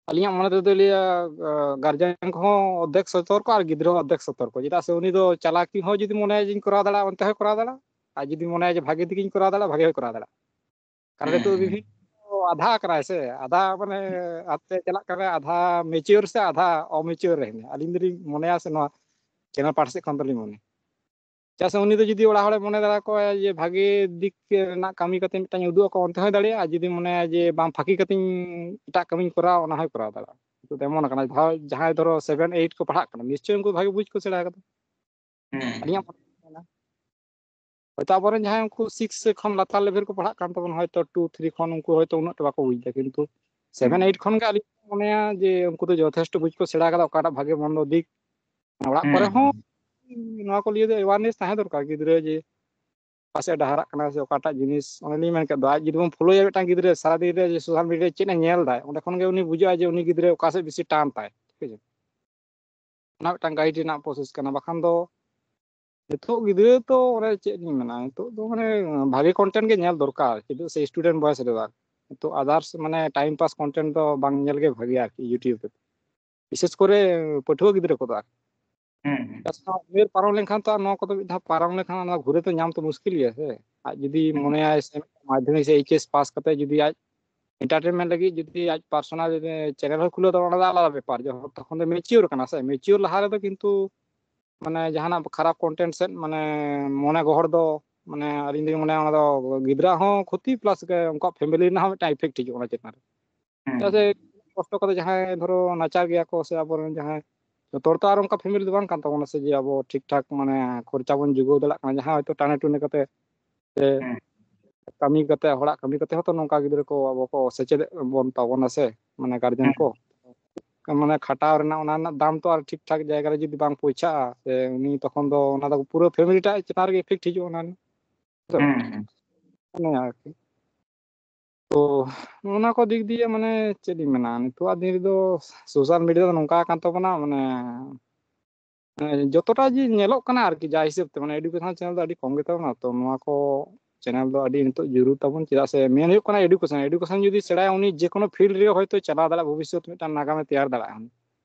ᱟᱹᱞᱤᱧᱟᱜ ᱢᱚᱱᱮ ᱛᱮᱫᱚ ᱞᱟᱹᱭᱟ, ᱟ, ᱜᱟᱨᱡᱮᱱ ᱠᱚᱦᱚᱸ ᱚᱨᱫᱷᱮᱠ ᱥᱚᱛᱚᱨᱠᱚ ᱟᱨ ᱜᱤᱫᱽᱨᱟᱹ ᱦᱚᱸ ᱚᱨᱫᱷᱮᱠ ᱥᱚᱛᱚᱨᱠᱚ᱾ ᱪᱮᱫᱟᱜ ᱥᱮ ᱩᱱᱤ ᱫᱚ ᱪᱟᱞᱟᱠᱤ ᱦᱚᱸ ᱡᱩᱫᱤ ᱢᱚᱱᱮᱭᱟ ᱡᱮᱧ ᱠᱚᱨᱟᱣ ᱫᱟᱲᱮᱭᱟᱜᱼᱟ, ᱚᱱᱛᱮ ᱦᱚᱸᱭ ᱠᱚᱨᱟᱣ ᱫᱟᱲᱮᱭᱟᱜᱼᱟ, ᱟᱨ ᱡᱩᱫᱤ ᱢᱚᱱᱮᱭᱟ ᱡᱮ ᱵᱷᱟᱜᱮ ᱫᱤᱠᱤᱧ ᱠᱚᱨᱟᱣ ᱫᱟᱲᱮᱭᱟᱜᱼᱟ, ᱵᱷᱟᱜᱮ ᱦᱚᱸᱭ ᱠᱚᱨᱟᱣ ᱫᱟᱲᱮᱭᱟᱜᱼᱟ᱾ ᱠᱟᱨᱚᱱ ᱦᱩᱸ, ᱱᱤᱛᱚᱜ ᱦᱩᱸ᱾ ᱵᱤᱵᱷᱤᱱᱱᱚ ᱟᱫᱷᱟ ᱠᱟᱱᱟᱭ ᱥᱮ, ᱟᱫᱷᱟ ᱢᱟᱱᱮ ᱟᱫ ᱛᱮ ᱪᱟᱞᱟᱜ ᱠᱟᱱᱟᱭ, ᱟᱫᱷᱟ ᱢᱮᱪᱤᱭᱳᱨ ᱥᱮ ᱟᱫᱷᱟ ᱚᱢᱮᱪᱤᱭᱳᱨ ᱨᱮ ᱦᱮᱱᱟᱭᱟ᱾ ᱟᱹᱞᱤᱧ ᱫᱚᱞᱤᱧ ᱢᱚᱱᱮᱭᱟ ᱥᱮ ᱱᱚᱣᱟ ᱪᱮᱱᱮᱞ ᱯᱟᱦᱴᱟ ᱥᱮᱫ ᱠᱷᱚᱱ ᱫᱚᱞᱤᱧ ᱢᱚᱱᱮᱭᱟ᱾ ᱪᱮᱫᱟᱜ ᱥᱮ ᱩᱱᱤ ᱫᱚ ᱡᱩᱫᱤ ᱚᱲᱟᱜ ᱦᱚᱲᱮ ᱢᱚᱱᱮ ᱫᱟᱲᱮ ᱠᱚᱣᱟ ᱡᱮ ᱵᱷᱟᱜᱮ ᱫᱤᱠ ᱨᱮᱱᱟᱜ ᱠᱟᱹᱢᱤ ᱠᱟᱛᱮ ᱢᱤᱫᱴᱟᱝ ᱩᱫᱩᱜ ᱟᱠᱚ, ᱚᱱᱛᱮ ᱦᱚᱸᱭ ᱫᱟᱲᱮᱭᱟᱜᱼᱟ᱾ ᱡᱩᱫᱤ ᱢᱚᱱᱮᱭᱟ ᱡᱮ ᱵᱟᱝ, ᱯᱷᱟᱹᱠᱤ ᱠᱟᱛᱮᱧ ᱮᱴᱟᱜ ᱠᱟᱹᱢᱤᱧ ᱠᱚᱨᱟᱣᱟ, ᱚᱱᱟ ᱦᱚᱸᱭ ᱠᱚᱨᱟᱣ ᱫᱟᱲᱮᱭᱟᱜᱼᱟ᱾ ᱱᱤᱛᱚᱜ ᱫᱚ ᱮᱢᱚᱱ ᱟᱠᱟᱱᱟ, ᱡᱟᱦᱟᱸᱭ, ᱡᱟᱦᱟᱸᱭ ᱫᱷᱚᱨᱚ ᱥᱮᱵᱷᱮᱱ ᱮᱭᱤᱴ ᱠᱚ ᱯᱟᱲᱦᱟᱜ ᱠᱟᱱᱟ, ᱱᱤᱥᱪᱚᱭ ᱩᱱᱠᱩ ᱵᱷᱟᱜᱮ ᱵᱩᱡᱽ ᱠᱚ ᱥᱮᱬᱟ ᱠᱟᱫᱟ᱾ ᱦᱩᱸ᱾ ᱟᱹᱞᱤᱧᱟᱜ ᱢᱚᱱᱮ ᱦᱩᱭᱩᱜ ᱠᱟᱱᱟ᱾ ᱦᱚᱭᱛᱳ ᱟᱵᱚᱨᱮᱱ ᱡᱟᱦᱟᱸᱭ ᱩᱱᱠᱩ ᱥᱤᱠᱥ ᱠᱷᱚᱱ ᱞᱟᱛᱟᱨ ᱞᱮᱵᱮᱞ ᱠᱚ ᱯᱟᱲᱦᱟᱜ ᱠᱟᱱ ᱛᱟᱵᱚᱱᱟ, ᱦᱚᱭᱛᱳ ᱴᱩ, ᱛᱷᱨᱤ ᱠᱷᱚᱱ, ᱩᱱᱠᱩ ᱦᱚᱭᱛᱳ ᱩᱱᱟᱹᱜ ᱴᱟ ᱵᱟᱠᱚ ᱵᱩᱡᱽ ᱮᱫᱟ, ᱠᱤᱱᱛᱩ ᱥᱮᱵᱷᱮᱱ ᱦᱩᱸ᱾ ᱮᱭᱤᱴ ᱠᱷᱚᱱ ᱜᱮ ᱟᱹᱞᱤᱧ ᱞᱤᱧ ᱢᱚᱱᱮᱭᱟ ᱡᱮ ᱩᱱᱠᱩ ᱫᱚ ᱡᱚᱛᱷᱮᱥᱴᱚ ᱵᱩᱡᱽ ᱠᱚ ᱥᱮᱬᱟ ᱠᱟᱫᱟ, ᱚᱠᱟᱴᱟᱜ ᱵᱷᱟᱜᱮ ᱢᱚᱱᱫᱚ ᱫᱤᱠ᱾ ᱚᱲᱟᱜ ᱦᱩᱸ, ᱠᱚᱨᱮ ᱦᱚᱸ ᱦᱩᱸ᱾ ᱱᱚᱣᱟ ᱠᱚ ᱞᱤᱭᱟᱹ ᱫᱚ awareness ᱛᱟᱦᱮᱸ ᱫᱚᱨᱠᱟᱨ ᱜᱤᱫᱽᱨᱟᱹ, ᱡᱮ ᱚᱠᱟ ᱥᱮᱫ ᱰᱟᱦᱟᱨᱟᱜ ᱠᱟᱱᱟ ᱥᱮ ᱚᱠᱟᱴᱟᱜ ᱡᱤᱱᱤᱥ, ᱚᱱᱮ ᱞᱤᱧ ᱢᱮᱱ ᱠᱮᱫ ᱫᱚ, ᱟᱡ ᱡᱩᱫᱤ ᱵᱚᱱ ᱯᱷᱳᱞᱳᱭᱟ ᱢᱤᱫᱴᱟᱝ ᱜᱤᱫᱽᱨᱟᱹ, ᱥᱟᱨᱟᱫᱤᱱ ᱨᱮ ᱡᱮ ᱥᱳᱥᱟᱞ ᱢᱤᱰᱤᱭᱟ ᱨᱮ ᱪᱮᱫ ᱮ ᱧᱮᱞ ᱫᱟᱭ, ᱚᱸᱰᱮ ᱠᱷᱚᱱ ᱜᱮ ᱩᱱᱤ ᱵᱩᱡᱷᱟᱹᱜᱼᱟ ᱡᱮ ᱩᱱᱤ ᱜᱤᱫᱽᱨᱟᱹ ᱚᱠᱟ ᱥᱮᱫ ᱵᱮᱥᱤ ᱴᱟᱱ ᱛᱟᱭ, ᱴᱷᱤᱠ ᱟᱪᱷᱮ? ᱚᱱᱟ ᱢᱤᱫᱴᱟᱝ ᱜᱟᱭᱤᱰ ᱨᱮᱱᱟᱜ ᱯᱨᱚᱥᱮᱥ ᱠᱟᱱᱟ᱾ ᱵᱟᱠᱷᱟᱱ ᱫᱚ ᱱᱤᱛᱚᱜ ᱜᱤᱫᱽᱨᱟᱹ ᱛᱚ ᱚᱱᱮ ᱪᱮᱫ ᱤᱧ ᱢᱮᱱᱟ, ᱱᱤᱛᱚᱜ ᱫᱚ ᱢᱟᱱᱮ ᱵᱷᱟᱜᱮ ᱠᱚᱱᱴᱮᱱᱴ ᱜᱮ ᱧᱮᱞ ᱫᱚᱨᱠᱟᱨ, ᱪᱮᱫᱟᱜ ᱥᱮ ᱥᱴᱩᱰᱮᱱᱴ ᱵᱚᱭᱮᱥ ᱨᱮᱫᱚ᱾ ᱱᱤᱛᱚᱜ ᱟᱫᱟᱨᱥ ᱢᱟᱱᱮ ᱴᱟᱭᱤᱢ ᱯᱟᱥ ᱠᱚᱱᱴᱮᱱᱴ ᱫᱚ ᱵᱟᱝ ᱧᱮᱞ ᱜᱮ ᱵᱷᱟᱜᱮᱭᱟ ᱟᱨᱠᱤ YouTube ᱨᱮ, ᱵᱤᱥᱮᱥ ᱠᱚᱨᱮ ᱯᱟᱹᱴᱷᱩᱣᱟᱹ ᱜᱤᱫᱽᱨᱟᱹ ᱠᱚᱫᱚ ᱟᱨᱠᱤ᱾ ᱦᱩᱸ, ᱦᱩᱸ᱾ ᱪᱮᱫᱟᱜ ᱥᱮ ᱩᱢᱮᱨ ᱯᱟᱨᱚᱢ ᱞᱮᱱᱠᱷᱟᱱ ᱛᱚ ᱟᱨ ᱱᱚᱣᱟ ᱠᱚᱫᱚ ᱢᱤᱫ ᱫᱷᱟᱣ ᱯᱟᱨᱚᱢ ᱞᱮᱱᱠᱷᱟᱱ ᱚᱱᱟ ᱜᱷᱩᱨᱮ ᱛᱚ ᱧᱟᱢ ᱛᱚ ᱢᱩᱥᱠᱤᱞ ᱜᱮᱭᱟ ᱥᱮ᱾ ᱟᱡ ᱡᱩᱫᱤ ᱦᱩᱸ᱾ ᱢᱚᱱᱮᱭᱟᱭ ᱥᱮ ᱢᱟᱫᱽᱫᱷᱚᱢᱤᱠ ᱥᱮ ᱮᱭᱤᱪ ᱮᱥ ᱯᱟᱥ ᱠᱟᱛᱮ ᱡᱩᱫᱤ ᱟᱡ ᱮᱱᱴᱟᱨᱴᱮᱱᱢᱮᱱᱴ ᱞᱟᱹᱜᱤᱫ ᱡᱩᱫᱤ ᱟᱡ ᱯᱟᱨᱥᱚᱱᱟᱞ ᱪᱮᱱᱮᱞ ᱦᱚᱸ ᱠᱷᱩᱞᱟᱹᱣ ᱛᱟᱵᱚᱱᱟ, ᱚᱱᱟ ᱫᱚ ᱟᱞᱟᱫᱟ ᱵᱮᱯᱟᱨ, ᱡᱚᱠᱷᱚᱱ ᱛᱚᱠᱷᱚᱱ ᱫᱚ ᱢᱮᱪᱤᱭᱳᱨ ᱠᱟᱱᱟ ᱥᱮ, ᱢᱮᱪᱤᱭᱳᱨ ᱞᱟᱦᱟ ᱨᱮᱫᱚ ᱠᱤᱱᱛᱩ ᱢᱟᱱᱮ ᱡᱟᱦᱟᱱᱟᱜ ᱠᱷᱟᱨᱟᱯ ᱠᱚᱱᱴᱮᱱᱴ ᱥᱮᱫ ᱢᱟᱱᱮ ᱢᱚᱱᱮ ᱜᱚᱦᱚᱲ ᱫᱚ, ᱢᱟᱱᱮ ᱟᱹᱞᱤᱧ ᱫᱚᱞᱤᱧ ᱢᱚᱱᱮᱭᱟ ᱚᱱᱟ ᱫᱚ ᱜᱤᱫᱽᱨᱟᱹ ᱦᱚᱸ ᱠᱷᱚᱛᱤ, ᱯᱞᱟᱥ ᱩᱱᱠᱩᱣᱟᱜ ᱯᱷᱮᱢᱮᱞᱤ ᱨᱮᱱᱟᱜ ᱦᱚᱸ ᱢᱤᱫᱴᱟᱝ ᱤᱯᱷᱮᱠᱴ ᱦᱤᱡᱩᱜᱼᱟ ᱚᱱᱟ ᱪᱮᱛᱟᱱ ᱨᱮ᱾ ᱦᱩᱸ᱾ ᱪᱮᱫᱟᱜ ᱥᱮ ᱠᱚᱥᱴᱚ ᱠᱟᱛᱮ ᱡᱟᱦᱟᱸᱭ ᱫᱷᱚᱨᱚ ᱱᱟᱪᱟᱨ ᱜᱮᱭᱟ ᱠᱚ ᱥᱮ ᱟᱵᱚᱨᱮᱱ ᱡᱟᱦᱟᱸᱭ, ᱡᱚᱛᱚ ᱦᱚᱲ ᱛᱚ ᱟᱨ ᱚᱱᱠᱟ ᱯᱷᱮᱢᱮᱞᱤ ᱫᱚ ᱵᱟᱝ ᱠᱟᱱ ᱛᱟᱵᱚᱱᱟ ᱥᱮ ᱡᱮ ᱟᱵᱚ ᱴᱷᱤᱠ ᱴᱷᱟᱠ ᱢᱟᱱᱮ ᱠᱷᱚᱨᱪᱟ ᱵᱚᱱ ᱡᱩᱜᱟᱹᱣ ᱫᱟᱲᱮᱭᱟᱜ ᱠᱟᱱᱟ, ᱡᱟᱦᱟᱸ ᱦᱚᱭᱛᱳ ᱴᱟᱱᱮ ᱴᱩᱱᱮ ᱠᱟᱛᱮ ᱥᱮ ᱦᱩᱸ᱾ ᱠᱟᱹᱢᱤ ᱠᱟᱛᱮ, ᱦᱚᱲᱟᱜ ᱠᱟᱹᱢᱤ ᱠᱟᱛᱮ ᱦᱚᱸᱛᱚ ᱱᱚᱝᱠᱟ ᱜᱤᱫᱽᱨᱟᱹ ᱠᱚ ᱟᱵᱚ ᱠᱚ ᱥᱮᱪᱮᱫ ᱵᱚᱱ ᱛᱟᱵᱚᱱᱟ ᱥᱮ, ᱢᱟᱱᱮ ᱜᱟᱨᱡᱮᱱ ᱦᱩᱸ᱾ ᱠᱚ᱾ ᱢᱟᱱᱮ ᱠᱷᱟᱴᱟᱣ ᱨᱮᱱᱟᱜ ᱚᱱᱟ ᱨᱮᱱᱟᱜ ᱫᱟᱢ ᱛᱚ ᱟᱨ ᱴᱷᱤᱠ ᱴᱷᱟᱠ ᱡᱟᱭᱜᱟ ᱨᱮ ᱡᱩᱫᱤ ᱵᱟᱝ ᱯᱳᱣᱪᱷᱟᱜᱼᱟ, ᱥᱮ ᱩᱱᱤ ᱛᱚᱠᱷᱚᱱ ᱫᱚ ᱚᱱᱟ ᱫᱚ ᱯᱩᱨᱟᱹ ᱯᱷᱮᱢᱮᱞᱤ ᱴᱟᱜ ᱪᱮᱛᱟᱱ ᱨᱮᱜᱮ ᱤᱯᱷᱮᱠᱴ ᱦᱤᱡᱩᱜᱼᱟ ᱚᱱᱟ ᱨᱮᱱᱟᱜ᱾ ᱦᱩᱸ, ᱦᱩᱸ᱾ ᱚᱱᱮ ᱟᱨᱠᱤ᱾ ᱛᱚ ᱚᱱᱟ ᱠᱚ ᱫᱤᱠ ᱫᱤᱭᱮ ᱢᱟᱱᱮ ᱪᱮᱫ ᱤᱧ ᱢᱮᱱᱟ, ᱱᱤᱛᱚᱜᱟᱜ ᱫᱤᱱ ᱨᱮᱫᱚ ᱥᱳᱥᱟᱞ ᱢᱤᱰᱤᱭᱟ ᱫᱚ ᱱᱚᱝᱠᱟ ᱟᱠᱟᱱ ᱛᱟᱵᱚᱱᱟ, ᱢᱟᱱᱮ, ᱢᱟᱱᱮ ᱡᱚᱛᱚᱴᱟ ᱡᱮ ᱧᱮᱞᱚᱜ ᱠᱟᱱᱟ ᱟᱨᱠᱤ, ᱡᱟ ᱦᱤᱥᱟᱹᱵ ᱛᱮ, ᱢᱟᱱᱮ ᱮᱰᱩᱠᱮᱥᱚᱱ ᱪᱮᱱᱮᱞ ᱫᱚ ᱟᱹᱰᱤ ᱠᱚᱢ ᱜᱮᱛᱟ ᱵᱚᱱᱟ᱾ ᱛᱚ ᱱᱚᱣᱟ ᱠᱚ ᱪᱮᱱᱮᱞ ᱫᱚ ᱟᱹᱰᱤ ᱱᱤᱛᱚᱜ ᱡᱚᱨᱩᱨ ᱛᱟᱵᱚᱱ, ᱪᱮᱫᱟᱜ ᱥᱮ ᱢᱮᱱ ᱦᱩᱭᱩᱜ ᱠᱟᱱᱟ ᱮᱰᱩᱠᱮᱥᱚᱱ, ᱮᱰᱩᱠᱮᱥᱚᱱ ᱡᱩᱫᱤ ᱥᱮᱬᱟᱭᱟ ᱩᱱᱤ ᱡᱮ ᱠᱳᱱᱳ ᱯᱷᱤᱞᱰ ᱨᱮ ᱦᱚᱭᱛᱳ ᱪᱟᱞᱟᱣ ᱫᱟᱲᱮᱭᱟᱜᱼᱟ, ᱵᱷᱚᱵᱤᱥᱥᱚᱛ ᱢᱤᱫᱴᱟᱝ ᱱᱟᱜᱟᱢᱮ ᱛᱮᱭᱟᱨ ᱫᱟᱲᱮᱭᱟᱜᱼᱟ᱾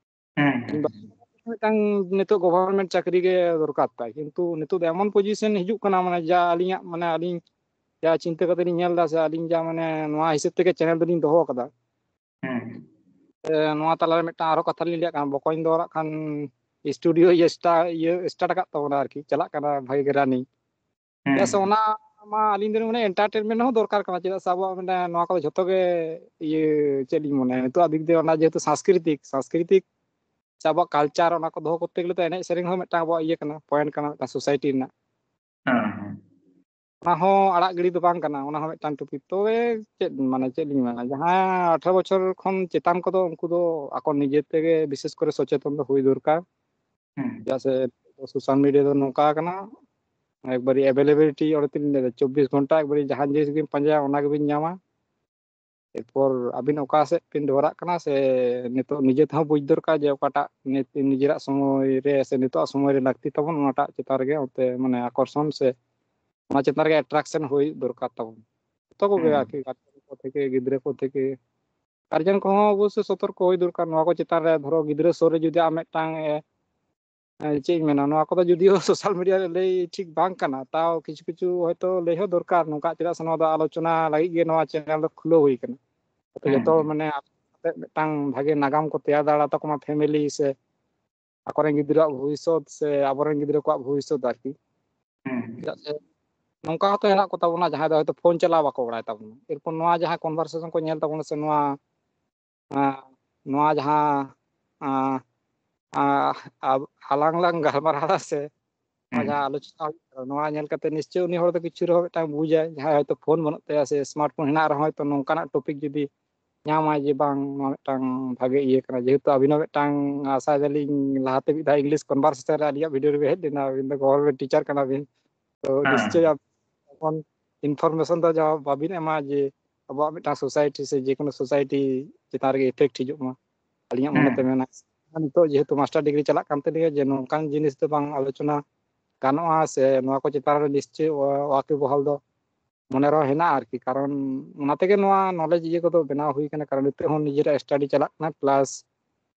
ᱦᱩᱸ, ᱦᱩᱸ᱾ ᱢᱤᱫᱴᱟᱝ ᱱᱤᱛᱚᱜ ᱜᱚᱵᱷᱚᱨᱱᱢᱮᱱᱴ ᱪᱟᱹᱠᱨᱤ ᱜᱮ ᱫᱚᱨᱠᱟᱨ ᱛᱟᱭ, ᱠᱤᱱᱛᱩ ᱱᱤᱛᱚᱜ ᱫᱚ ᱮᱢᱚᱱ ᱯᱚᱡᱤᱥᱚᱱ ᱦᱤᱡᱩᱜ ᱠᱟᱱᱟ, ᱢᱟᱱᱮ ᱡᱟ ᱟᱹᱞᱤᱧᱟᱜ, ᱢᱟᱱᱮ ᱟᱹᱞᱤᱧ ᱪᱤᱱᱛᱟᱹ ᱠᱟᱛᱮ ᱞᱤᱧ ᱧᱮᱞ ᱮᱫᱟ ᱥᱮ, ᱟᱹᱞᱤᱧ ᱡᱟ ᱢᱟᱱᱮ ᱱᱚᱣᱟ ᱦᱤᱥᱟᱹᱵ ᱛᱮᱜᱮ ᱪᱮᱱᱮᱞ ᱫᱚᱞᱤᱧ ᱫᱚᱦᱚ ᱟᱠᱟᱫᱟ᱾ ᱦᱩᱸ᱾ ᱮ, ᱱᱚᱣᱟ ᱛᱟᱞᱟᱨᱮ ᱢᱤᱫᱴᱟᱝ ᱟᱨᱦᱚᱸ ᱠᱟᱛᱷᱟ ᱞᱤᱧ ᱞᱟᱹᱭᱟᱜ ᱠᱟᱱᱟ, ᱵᱚᱠᱚᱧ ᱫᱚ ᱱᱟᱜ ᱠᱷᱟᱱ ᱥᱴᱩᱰᱤᱭᱳ ᱤᱭᱟᱹ ᱥᱴᱟ-, ᱤᱭᱟᱹ ᱥᱴᱟᱨᱴ ᱟᱠᱟᱫ ᱛᱟᱵᱚᱱᱟ ᱟᱨᱠᱤ, ᱪᱟᱞᱟᱜ ᱠᱟᱱᱟ ᱵᱷᱟᱜᱮ ᱜᱮ ᱨᱟᱱᱤᱝ᱾ ᱦᱩᱸ᱾ ᱪᱮᱫᱟᱜ ᱥᱮ ᱚᱱᱟ ᱢᱟ ᱟᱹᱞᱤᱧ ᱫᱚ ᱢᱟᱱᱮ ᱮᱱᱴᱟᱨᱴᱮᱱᱢᱮᱱᱴ ᱦᱚᱸ ᱫᱚᱨᱠᱟᱨ ᱠᱟᱱᱟ, ᱪᱮᱫᱟᱜ ᱥᱮ ᱟᱵᱚᱣᱟᱜ ᱢᱟᱱᱮ ᱱᱚᱣᱟ ᱠᱚᱫᱚ ᱡᱷᱚᱛᱚ ᱜᱮ ᱤᱭᱟᱹ ᱪᱮᱫ ᱞᱤᱧ ᱢᱚᱱᱮᱭᱟ ᱱᱤᱛᱚᱜ ᱫᱤᱠ ᱫᱤᱭᱮ ᱚᱱᱟ ᱡᱮᱦᱮᱛᱩ ᱥᱟᱝᱥᱠᱨᱤᱛᱤᱠ, ᱥᱟᱝᱥᱠᱨᱤᱛᱤᱠ ᱥᱮ ᱟᱵᱚᱣᱟᱜ ᱠᱟᱞᱪᱟᱨ ᱚᱱᱟ ᱠᱚ ᱫᱚᱦᱚ ᱠᱚᱨᱛᱮ ᱜᱮᱞᱮ ᱛᱚ ᱮᱱᱮᱡ ᱥᱮᱨᱮᱧ ᱦᱚᱸ ᱢᱤᱫᱴᱟᱝ ᱟᱵᱚᱣᱟᱜ ᱤᱭᱟᱹ ᱠᱟᱱᱟ, ᱯᱚᱭᱮᱱᱴ ᱠᱟᱱᱟ ᱢᱤᱫᱴᱟᱝ ᱥᱳᱥᱟᱭᱴᱤ ᱨᱮᱱᱟᱜ᱾ ᱦᱮᱸ, ᱦᱮᱸ᱾ ᱚᱱᱟ ᱦᱚᱸ ᱟᱲᱟᱜ ᱜᱤᱰᱤ ᱫᱚ ᱵᱟᱝ ᱠᱟᱱᱟ, ᱚᱱᱟ ᱦᱚᱸ ᱢᱤᱫᱴᱟᱝ ᱴᱚᱯᱤᱠ᱾ ᱛᱚᱵᱮ ᱪᱮᱫ ᱢᱟᱱᱮ ᱪᱮᱫ ᱞᱤᱧ ᱢᱮᱱᱟ, ᱡᱟᱦᱟᱸᱭ ᱟᱴᱷᱨᱚ ᱵᱚᱪᱷᱚᱨ ᱠᱷᱚᱱ ᱪᱮᱛᱟᱱ ᱠᱚᱫᱚ ᱩᱱᱠᱩ ᱫᱚ ᱟᱠᱚ ᱱᱤᱡᱮ ᱛᱮᱜᱮ ᱵᱤᱥᱮᱥ ᱠᱚᱨᱮ ᱥᱚᱪᱮᱛᱚᱱ ᱫᱚ ᱦᱩᱭ ᱫᱚᱨᱠᱟᱨ᱾ ᱦᱩᱸ᱾ ᱪᱮᱫᱟᱜ ᱥᱮ ᱥᱳᱥᱟᱞ ᱢᱤᱰᱤᱭᱟ ᱫᱚ ᱱᱚᱝᱠᱟ ᱠᱟᱱᱟ, ᱮᱠᱵᱟᱨᱮ ᱮᱵᱮᱞᱮᱵᱤᱞᱤᱴᱤ ᱚᱸᱰᱮ ᱛᱤᱱ ᱪᱚᱵᱵᱤᱥ ᱜᱷᱚᱱᱴᱟ ᱮᱠᱵᱟᱨᱮ ᱡᱟᱦᱟᱸ ᱡᱤᱱᱤᱥ ᱜᱮᱢ ᱯᱟᱸᱡᱟᱭᱟ ᱚᱱᱟ ᱜᱮᱵᱤᱱ ᱧᱟᱢᱟ᱾ ᱮᱨᱯᱚᱨ ᱟᱹᱵᱤᱱ ᱚᱠᱟ ᱥᱮᱫ ᱵᱤᱱ ᱰᱚᱦᱚᱨᱟᱜ ᱠᱟᱱᱟ, ᱥᱮ ᱱᱤᱛᱚᱜ ᱱᱤᱡᱮ ᱛᱮᱦᱚᱸ ᱵᱩᱡᱽ ᱫᱚᱨᱠᱟᱨ ᱡᱮ ᱚᱠᱟᱴᱟᱜ ᱱᱤᱛ-, ᱱᱤᱡᱮᱨᱟᱜ ᱥᱚᱢᱚᱭ ᱨᱮ ᱥᱮ ᱱᱤᱛᱚᱜᱟᱜ ᱥᱚᱢᱚᱭ ᱨᱮ ᱞᱟᱹᱠᱛᱤ ᱛᱟᱵᱚᱱ, ᱚᱱᱟᱴᱟᱜ ᱪᱮᱛᱟᱱ ᱨᱮᱜᱮ ᱚᱱᱛᱮ ᱢᱟᱱᱮ ᱟᱠᱚᱨᱥᱚᱱ ᱥᱮ ᱚᱱᱟ ᱪᱮᱛᱟᱱ ᱨᱮᱜᱮ ᱮᱴᱨᱟᱠᱥᱚᱱ ᱦᱩᱭ ᱫᱚᱨᱠᱟᱨ ᱛᱟᱵᱚᱱ᱾ ᱡᱚᱛᱚ ᱠᱚᱜᱮ ᱦᱩᱸ᱾ ᱟᱨᱠᱤ, ᱜᱟᱨᱡᱮᱱ ᱠᱚ ᱛᱷᱮᱠᱮ, ᱜᱤᱫᱽᱨᱟᱹ ᱠᱚ ᱛᱷᱮᱠᱮ, ᱜᱟᱨᱡᱮᱱ ᱠᱚᱦᱚᱸ ᱚᱵᱚᱥᱥᱳᱭ ᱥᱚᱛᱚᱨᱠᱚ ᱦᱩᱭ ᱫᱚᱨᱠᱟᱨ᱾ ᱱᱚᱣᱟ ᱠᱚ ᱪᱮᱛᱟᱱ ᱨᱮ ᱫᱷᱚᱨᱚ ᱜᱤᱫᱽᱨᱟᱹ ᱥᱩᱨ ᱨᱮ ᱡᱩᱫᱤ ᱟᱢ ᱢᱤᱫᱴᱟᱝ, ᱮ, ᱮ, ᱪᱮᱫ ᱤᱧ ᱢᱮᱱᱟ, ᱱᱚᱣᱟ ᱠᱚᱫᱚ ᱡᱩᱫᱤᱭᱳ ᱥᱳᱥᱟᱞ ᱢᱤᱰᱤᱭᱟ ᱨᱮ ᱞᱟᱹᱭ ᱴᱷᱤᱠ ᱵᱟᱝ ᱠᱟᱱᱟ, ᱛᱟᱣ ᱠᱤᱪᱷᱩ ᱠᱤᱪᱷᱩ ᱦᱚᱭᱛᱳ ᱞᱟᱹᱭ ᱦᱚᱸ ᱫᱚᱨᱠᱟᱨ ᱱᱚᱝᱠᱟ, ᱪᱮᱫᱟᱜ ᱥᱮ ᱱᱚᱣᱟ ᱫᱚ ᱟᱞᱳᱪᱚᱱᱟ ᱞᱟᱹᱜᱤᱫ ᱜᱮ ᱱᱚᱣᱟ ᱪᱮᱱᱮᱞ ᱫᱚ ᱠᱷᱩᱞᱟᱹᱣ ᱦᱩᱭ ᱠᱟᱱᱟ᱾ ᱟᱯᱮ ᱦᱩᱸ, ᱡᱚᱛᱚ ᱦᱩᱸ᱾ ᱢᱟᱱᱮ ᱢᱤᱫᱴᱟᱝ ᱵᱷᱟᱜᱮ ᱱᱟᱜᱟᱢ ᱠᱚ ᱛᱮᱭᱟᱨ ᱫᱟᱲᱮᱭᱟᱛᱟ ᱠᱚᱢᱟ, ᱯᱷᱮᱢᱮᱞᱤ ᱥᱮ ᱟᱠᱚᱨᱮᱱ ᱜᱤᱫᱽᱨᱟᱹᱣᱟᱜ ᱵᱷᱚᱵᱤᱥᱥᱚᱛ ᱥᱮ ᱟᱵᱚᱨᱮᱱ ᱜᱤᱫᱽᱨᱟᱹ ᱠᱚᱣᱟᱜ ᱵᱷᱚᱵᱤᱥᱥᱚᱛ ᱟᱨᱠᱤ᱾ ᱦᱩᱸ᱾ ᱪᱮᱫᱟᱜ ᱥᱮ ᱱᱚᱝᱠᱟ ᱦᱚᱸᱛᱚ ᱦᱮᱱᱟᱜ ᱠᱚᱛᱟ ᱵᱚᱱᱟ ᱡᱟᱦᱟᱸᱭ ᱫᱚ ᱦᱚᱭᱛᱳ ᱯᱷᱳᱱ ᱪᱟᱞᱟᱣ ᱵᱟᱠᱚ ᱵᱟᱲᱟᱭ ᱛᱟᱵᱚᱱᱟ᱾ ᱮᱨᱯᱚᱨ ᱱᱚᱣᱟ ᱡᱟᱦᱟᱸ ᱠᱚᱱᱵᱷᱟᱨᱥᱮᱥᱚᱱ ᱠᱚ ᱧᱮᱞ ᱛᱟᱵᱚᱱᱟ ᱥᱮ ᱱᱚᱣᱟ, ᱟᱸ, ᱱᱚᱣᱟ ᱡᱟᱦᱟᱸ, ᱟᱸ, ᱟᱸ, ᱟᱵ-, ᱟᱞᱟᱝ ᱞᱟᱝ ᱜᱟᱞᱢᱟᱨᱟᱣ ᱮᱫᱟ ᱥᱮ ᱱᱚᱣᱟ ᱦᱩᱸ᱾ ᱡᱟᱦᱟᱸ ᱟᱞᱳᱪᱚᱱᱟ ᱦᱩᱭᱩᱜ ᱠᱟᱱᱟ, ᱱᱚᱣᱟ ᱧᱮᱞ ᱠᱟᱛᱮ ᱱᱤᱥᱪᱳᱭ ᱩᱱᱤ ᱦᱚᱲ ᱫᱚ ᱠᱤᱪᱷᱩ ᱨᱮᱦᱚᱸ ᱢᱤᱫᱴᱟᱝ ᱵᱩᱡᱟᱭ, ᱡᱟᱦᱟᱸᱭ ᱦᱚᱭᱛᱳ ᱯᱷᱳᱱ ᱵᱟᱹᱱᱩᱜ ᱛᱟᱭᱟ ᱥᱮ ᱥᱢᱟᱨᱴ ᱯᱷᱳᱱ ᱦᱮᱱᱟᱜ ᱨᱮᱦᱚᱸ ᱦᱚᱭᱛᱳ ᱱᱚᱝᱠᱟᱱᱟᱜ ᱴᱚᱯᱤᱠ ᱡᱩᱫᱤ ᱧᱟᱢᱟᱭ ᱡᱮ ᱵᱟᱝ ᱱᱚᱣᱟ ᱢᱤᱫᱴᱟᱝ ᱵᱷᱟᱜᱮ ᱤᱭᱟᱹ ᱠᱟᱱᱟ, ᱡᱮᱦᱮᱛᱩ ᱟᱹᱵᱤᱱ ᱦᱚᱸ ᱢᱤᱫᱴᱟᱝ ᱟᱥᱟᱭ ᱫᱟᱞᱤᱧ ᱞᱟᱦᱟᱛᱮ ᱢᱤᱫ ᱫᱷᱟᱣ ᱤᱝᱞᱤᱥ ᱠᱚᱱᱵᱷᱟᱨᱥᱮᱥᱚᱱ ᱨᱮ ᱟᱹᱞᱤᱧᱟᱜ ᱵᱷᱤᱰᱤᱭᱳ ᱨᱮᱵᱤᱱ ᱦᱮᱡ ᱞᱮᱱᱟ, ᱟᱹᱵᱤᱱ ᱫᱚ ᱜᱚᱵᱷᱚᱨᱱᱢᱮᱱᱴ ᱴᱤᱪᱟᱨ ᱠᱟᱱᱟ ᱵᱤᱱ, ᱛᱚ ᱦᱮᱸ᱾ ᱱᱤᱥᱪᱳᱭ ᱟᱵᱚ ᱡᱚᱠᱷᱚᱱ ᱤᱱᱯᱷᱚᱨᱢᱮᱥᱚᱱ ᱫᱚ ᱡᱟᱦᱟᱸ ᱵᱟᱵᱤᱱ ᱮᱢᱟ ᱡᱮ ᱟᱵᱚᱣᱟᱜ ᱢᱤᱫᱴᱟᱝ ᱥᱳᱥᱟᱭᱴᱤ ᱥᱮ ᱡᱮᱠᱳᱱᱳ ᱥᱳᱥᱟᱭᱴᱤ ᱪᱮᱛᱟᱱ ᱨᱮᱜᱮ ᱤᱯᱷᱮᱠᱴ ᱦᱤᱡᱩᱜ ᱢᱟ, ᱟᱹᱞᱤᱧᱟᱜ ᱢᱚᱱᱮᱛᱮ ᱦᱮᱸ᱾ ᱢᱮᱱᱟ᱾ ᱱᱤᱛᱚᱜ ᱡᱮᱦᱮᱛᱩ ᱢᱟᱥᱴᱟᱨ ᱰᱤᱜᱽᱨᱤ ᱪᱟᱞᱟᱜ ᱠᱟᱱ ᱛᱟᱹᱞᱤᱧᱟ ᱡᱮ ᱱᱚᱝᱠᱟᱱ ᱡᱤᱱᱤᱥ ᱫᱚ ᱵᱟᱝ ᱟᱞᱳᱪᱚᱱᱟ ᱜᱟᱱᱚᱜᱼᱟ ᱥᱮ ᱱᱚᱣᱟ ᱠᱚ ᱪᱮᱛᱟᱱ ᱨᱮ ᱱᱤᱥᱪᱳᱭ ᱣᱟ-, ᱣᱟᱠᱤᱵᱚᱦᱟᱞ ᱫᱚ ᱢᱚᱱᱮ ᱨᱮᱦᱚᱸ ᱦᱮᱱᱟᱜᱼᱟ ᱟᱨᱠᱤ, ᱠᱟᱨᱚᱱ ᱚᱱᱟ ᱛᱮᱜᱮ ᱱᱚᱣᱟ ᱱᱚᱞᱮᱡᱽ ᱤᱭᱟᱹ ᱠᱚᱫᱚ ᱵᱮᱱᱟᱣ ᱦᱩᱭ ᱠᱟᱱᱟ, ᱠᱟᱨᱚᱱ ᱱᱤᱛᱚᱜ ᱦᱚᱸ ᱱᱤᱡᱮᱨᱟᱜ ᱥᱴᱟᱰᱤ ᱪᱟᱞᱟᱜ ᱠᱟᱱᱟ, ᱯᱞᱟᱥ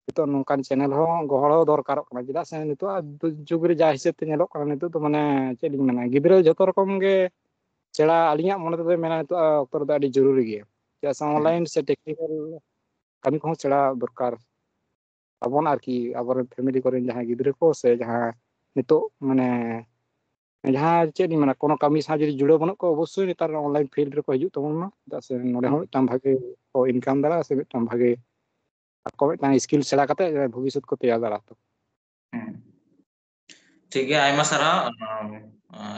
ᱱᱤᱛᱚᱜ ᱱᱚᱝᱠᱟᱱ ᱪᱮᱱᱮᱞ ᱦᱚᱸ ᱜᱚᱦᱚᱲ ᱦᱚᱸ ᱫᱚᱨᱠᱟᱨᱚᱜ ᱠᱟᱱᱟ, ᱪᱮᱫᱟᱜ ᱥᱮ ᱱᱤᱛᱚᱜ ᱡᱩᱜᱽ ᱨᱮ ᱡᱟ ᱦᱤᱥᱟᱹᱵ ᱛᱮ ᱧᱮᱞᱚᱜ ᱠᱟᱱᱟ, ᱱᱤᱛᱚᱜ ᱫᱚ ᱢᱟᱱᱮ ᱪᱮᱫ ᱤᱧ ᱢᱮᱱᱟ, ᱜᱤᱫᱽᱨᱟᱹ ᱡᱷᱚᱛᱚ ᱨᱚᱠᱚᱢ ᱜᱮ ᱥᱮᱬᱟ ᱟᱹᱞᱤᱧᱟᱜ ᱢᱚᱱᱮ ᱛᱮᱫᱚ ᱢᱮᱱᱟ ᱱᱤᱛᱚᱜ ᱚᱠᱛᱚ ᱨᱮᱫᱚ ᱟᱹᱰᱤ ᱡᱚᱨᱩᱨᱤ ᱜᱮᱭᱟ᱾ ᱪᱮᱫᱟᱜ ᱥᱮ ᱚᱱᱞᱟᱭᱤᱱ ᱥᱮ ᱴᱮᱠᱱᱤᱠᱟᱞ ᱠᱟᱹᱢᱤ ᱠᱚᱦᱚᱸ ᱥᱮᱬᱟ ᱫᱚᱨᱠᱟᱨ ᱛᱟᱵᱚᱱ ᱟᱨᱠᱤ, ᱟᱵᱚᱨᱮᱱ ᱯᱷᱮᱢᱤᱞᱤ ᱠᱚᱨᱮᱱ ᱡᱟᱦᱟᱸᱭ ᱜᱤᱫᱽᱨᱟᱹ ᱠᱚ ᱥᱮ ᱡᱟᱦᱟᱸ ᱱᱤᱛᱚᱜ ᱢᱟᱱᱮ ᱡᱟᱦᱟᱸ ᱪᱮᱫ ᱤᱧ ᱢᱮᱱᱟ, ᱠᱳᱱᱳ ᱠᱟᱹᱢᱤ ᱥᱟᱶ ᱡᱩᱫᱤ ᱡᱩᱲᱟᱹᱣ ᱵᱟᱹᱱᱩᱜ ᱠᱚᱣᱟ, ᱚᱵᱚᱥᱥᱳᱭ ᱱᱮᱛᱟᱨ ᱚᱱᱞᱟᱭᱤᱱ ᱯᱷᱤᱞᱰ ᱨᱮᱠᱚ ᱦᱤᱡᱩᱜ ᱛᱟᱵᱚᱱ ᱢᱟ, ᱪᱮᱫᱟᱜ ᱥᱮ ᱱᱚᱰᱮ ᱦᱚᱸ ᱢᱤᱫᱴᱟᱝ ᱵᱷᱟᱜᱮ ᱠᱚ ᱤᱱᱠᱟᱢ ᱫᱟᱲᱮᱭᱟᱜᱼᱟ ᱥᱮ ᱢᱤᱫᱴᱟᱝ ᱵᱷᱟᱜᱮ ᱟᱠᱚ ᱢᱤᱫᱴᱟᱝ ᱥᱠᱤᱞ ᱥᱮᱬᱟ ᱠᱟᱛᱮ ᱵᱷᱚᱵᱤᱥᱥᱚᱛ ᱠᱚ ᱛᱮᱭᱟᱨ ᱫᱟᱲᱮᱭᱟᱜᱼᱟ᱾ ᱦᱩᱸ᱾ ᱴᱷᱤᱠ ᱜᱮᱭᱟ, ᱟᱭᱢᱟ ᱥᱟᱨᱦᱟᱣ᱾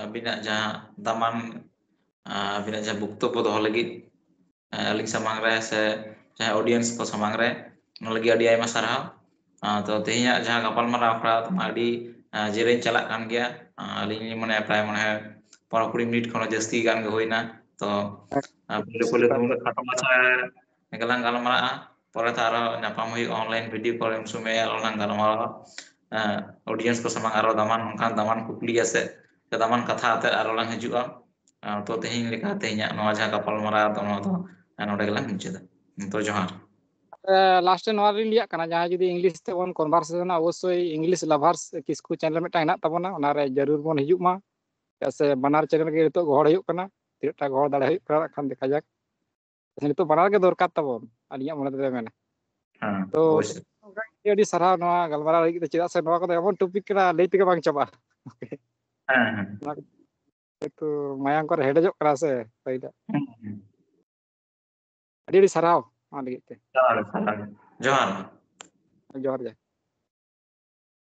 ᱟᱹᱵᱤᱱᱟᱜ ᱡᱟᱦᱟᱸ ᱫᱟᱢᱟᱱ, ᱟᱹᱵᱤᱱᱟᱜ ᱡᱟᱦᱟᱸ ᱵᱚᱠᱛᱚᱵᱵᱚ ᱫᱚᱦᱚ ᱞᱟᱹᱜᱤᱫ ᱟᱹᱞᱤᱧ ᱥᱟᱢᱟᱝ ᱨᱮ ᱥᱮ ᱡᱟᱦᱟᱸ ᱚᱰᱤᱭᱮᱱᱥ ᱠᱚ ᱥᱟᱢᱟᱝ ᱨᱮ, ᱚᱱᱟ ᱞᱟᱹᱜᱤᱫ ᱟᱹᱰᱤ ᱟᱭᱢᱟ ᱥᱟᱨᱦᱟᱣ᱾ ᱛᱚ ᱛᱮᱦᱮᱧᱟᱜ ᱡᱟᱦᱟᱸ ᱜᱟᱯᱟᱞᱢᱟᱨᱟᱣ ᱟᱠᱷᱲᱟ ᱟᱹᱰᱤ ᱡᱮᱨᱮᱧ ᱪᱟᱞᱟᱜ ᱠᱟᱱ ᱜᱮᱭᱟ᱾ ᱟᱹᱞᱤᱧ ᱞᱤᱧ ᱢᱚᱱᱮᱭᱟ ᱯᱨᱟᱭ ᱢᱚᱱᱮ ᱯᱚᱱᱨᱚ ᱠᱩᱲᱤ ᱢᱤᱱᱤᱴ ᱠᱷᱚᱱ ᱡᱟᱹᱥᱛᱤ ᱜᱟᱱ ᱜᱮ ᱦᱩᱭᱱᱟ᱾ ᱛᱚ ᱯᱳᱭᱞᱳ ᱯᱳᱭᱞᱳ ᱫᱚ ᱩᱱᱟᱹᱜ ᱠᱷᱟᱴᱚ ᱢᱟᱪᱷᱟ ᱜᱮᱞᱟᱝ ᱜᱟᱞᱢᱟᱨᱟᱜᱼᱟ, ᱯᱚᱨᱮᱛᱮ ᱟᱨᱚ ᱧᱟᱯᱟᱢ ᱦᱩᱭᱩᱜᱼᱟ ᱚᱱᱞᱟᱭᱤᱱ ᱵᱷᱤᱰᱤᱭᱳ ᱠᱚᱞ, ᱩᱱ ᱥᱚᱢᱚᱭ ᱟᱨᱚ ᱞᱟᱝ ᱜᱟᱞᱢᱟᱨᱟᱜᱼᱟ᱾ ᱚᱰᱤᱭᱮᱱᱥ ᱠᱚ ᱥᱟᱢᱟᱝ ᱟᱨᱚ ᱫᱟᱢᱟᱱ ᱚᱱᱠᱟᱱ ᱫᱟᱢᱟᱱ ᱠᱩᱠᱞᱤ ᱟᱥᱮ ᱫᱟᱢᱟᱱ ᱠᱟᱛᱷᱟ ᱟᱛᱮ ᱟᱨᱚ ᱞᱟᱝ ᱦᱤᱡᱩᱜᱼᱟ᱾ ᱛᱚ ᱛᱮᱦᱮᱧ ᱞᱮᱠᱟ ᱛᱮᱦᱮᱧᱟᱜ ᱱᱚᱣᱟ ᱡᱟᱦᱟᱸ ᱜᱟᱯᱟᱞᱢᱟᱨᱟᱣ ᱫᱚ ᱱᱚᱣᱟ ᱫᱚ ᱱᱚᱰᱮ ᱜᱮᱞᱟᱝ ᱢᱩᱪᱟᱹᱫᱟ᱾ ᱛᱚ ᱡᱚᱦᱟᱨ᱾ ᱞᱟᱥᱴ ᱨᱮ ᱱᱚᱣᱟ ᱞᱤᱧ ᱞᱟᱹᱭᱟᱜ ᱠᱟᱱᱟ, ᱡᱟᱦᱟᱸᱭ ᱡᱩᱫᱤ ᱤᱝᱞᱤᱥ ᱛᱮᱵᱚᱱ ᱠᱚᱱᱵᱷᱟᱨᱥᱮᱥᱚᱱᱟ, ᱚᱵᱚᱥᱥᱳᱭ ᱤᱝᱞᱤᱥ ᱞᱟᱵᱷᱟᱨᱥ ᱠᱤᱥᱠᱩ ᱪᱮᱱᱮᱞ ᱢᱤᱫᱴᱟᱝ ᱦᱮᱱᱟᱜ ᱛᱟᱵᱚᱱᱟ, ᱚᱱᱟᱨᱮ ᱡᱟᱹᱨᱩᱲ ᱵᱚᱱ ᱦᱤᱡᱩᱜ ᱢᱟ᱾ ᱪᱮᱫᱟᱜ ᱥᱮ ᱵᱟᱱᱟᱨ ᱪᱮᱱᱮᱞ ᱜᱮ ᱱᱤᱛᱚᱜ ᱜᱚᱦᱚᱲ ᱦᱩᱭᱩᱜ ᱠᱟᱱᱟ, ᱛᱤᱱᱟᱹᱜ ᱴᱟ ᱜᱚᱦᱚᱲ ᱫᱟᱲᱮ ᱦᱩᱭᱩᱜ ᱠᱟᱱᱟ ᱱᱟᱜ ᱠᱷᱟᱱ ᱫᱮᱠᱷᱟ ᱡᱟᱠ᱾ ᱱᱤᱛᱚᱜ ᱵᱟᱱᱟᱨ ᱜᱮ ᱫᱚᱨᱠᱟᱨ ᱛᱟᱵᱚᱱ, ᱟᱹᱞᱤᱧᱟᱜ ᱢᱚᱱᱮ ᱛᱮᱫᱚᱭ ᱢᱮᱱᱟ᱾ ᱦᱮᱸ, ᱛᱚ ᱚᱵᱚᱥᱥᱳᱭ᱾ ᱟᱹᱰᱤ ᱟᱹᱰᱤ ᱥᱟᱨᱦᱟᱣ ᱱᱚᱣᱟ ᱜᱟᱞᱢᱟᱨᱟᱣ ᱞᱟᱹᱜᱤᱫ ᱛᱮ, ᱪᱮᱫᱟᱜ ᱥᱮ ᱱᱚᱣᱟ ᱠᱚᱫᱚ ᱮᱢᱚᱱ ᱴᱚᱯᱤᱠ ᱠᱟᱱᱟ, ᱞᱟᱹᱭ ᱛᱮᱜᱮ ᱵᱟᱝ ᱪᱟᱵᱟᱜᱼᱟ᱾ ᱦᱮᱸ, ᱦᱮᱸ᱾ ᱱᱚᱣᱟ ᱠᱚ ᱮᱠᱴᱩ ᱢᱟᱭᱟᱝ ᱠᱚᱨᱮ ᱦᱮᱰᱮᱡᱚᱜ ᱠᱟᱱᱟ ᱥᱮ, ᱞᱟᱹᱭ ᱫᱟ᱾ ᱦᱮᱸ, ᱦᱮᱸ᱾ ᱟᱹᱰᱤ ᱟᱹᱰᱤ ᱥᱟᱨᱦᱟᱣ ᱚᱱᱟ ᱞᱟᱹᱜᱤᱫ ᱛᱮ᱾ ᱡᱚᱦᱟᱨ, ᱡᱚᱦᱟᱨ᱾ ᱡᱚᱦᱟᱨ᱾ ᱡᱚᱦᱟᱨ ᱜᱮ᱾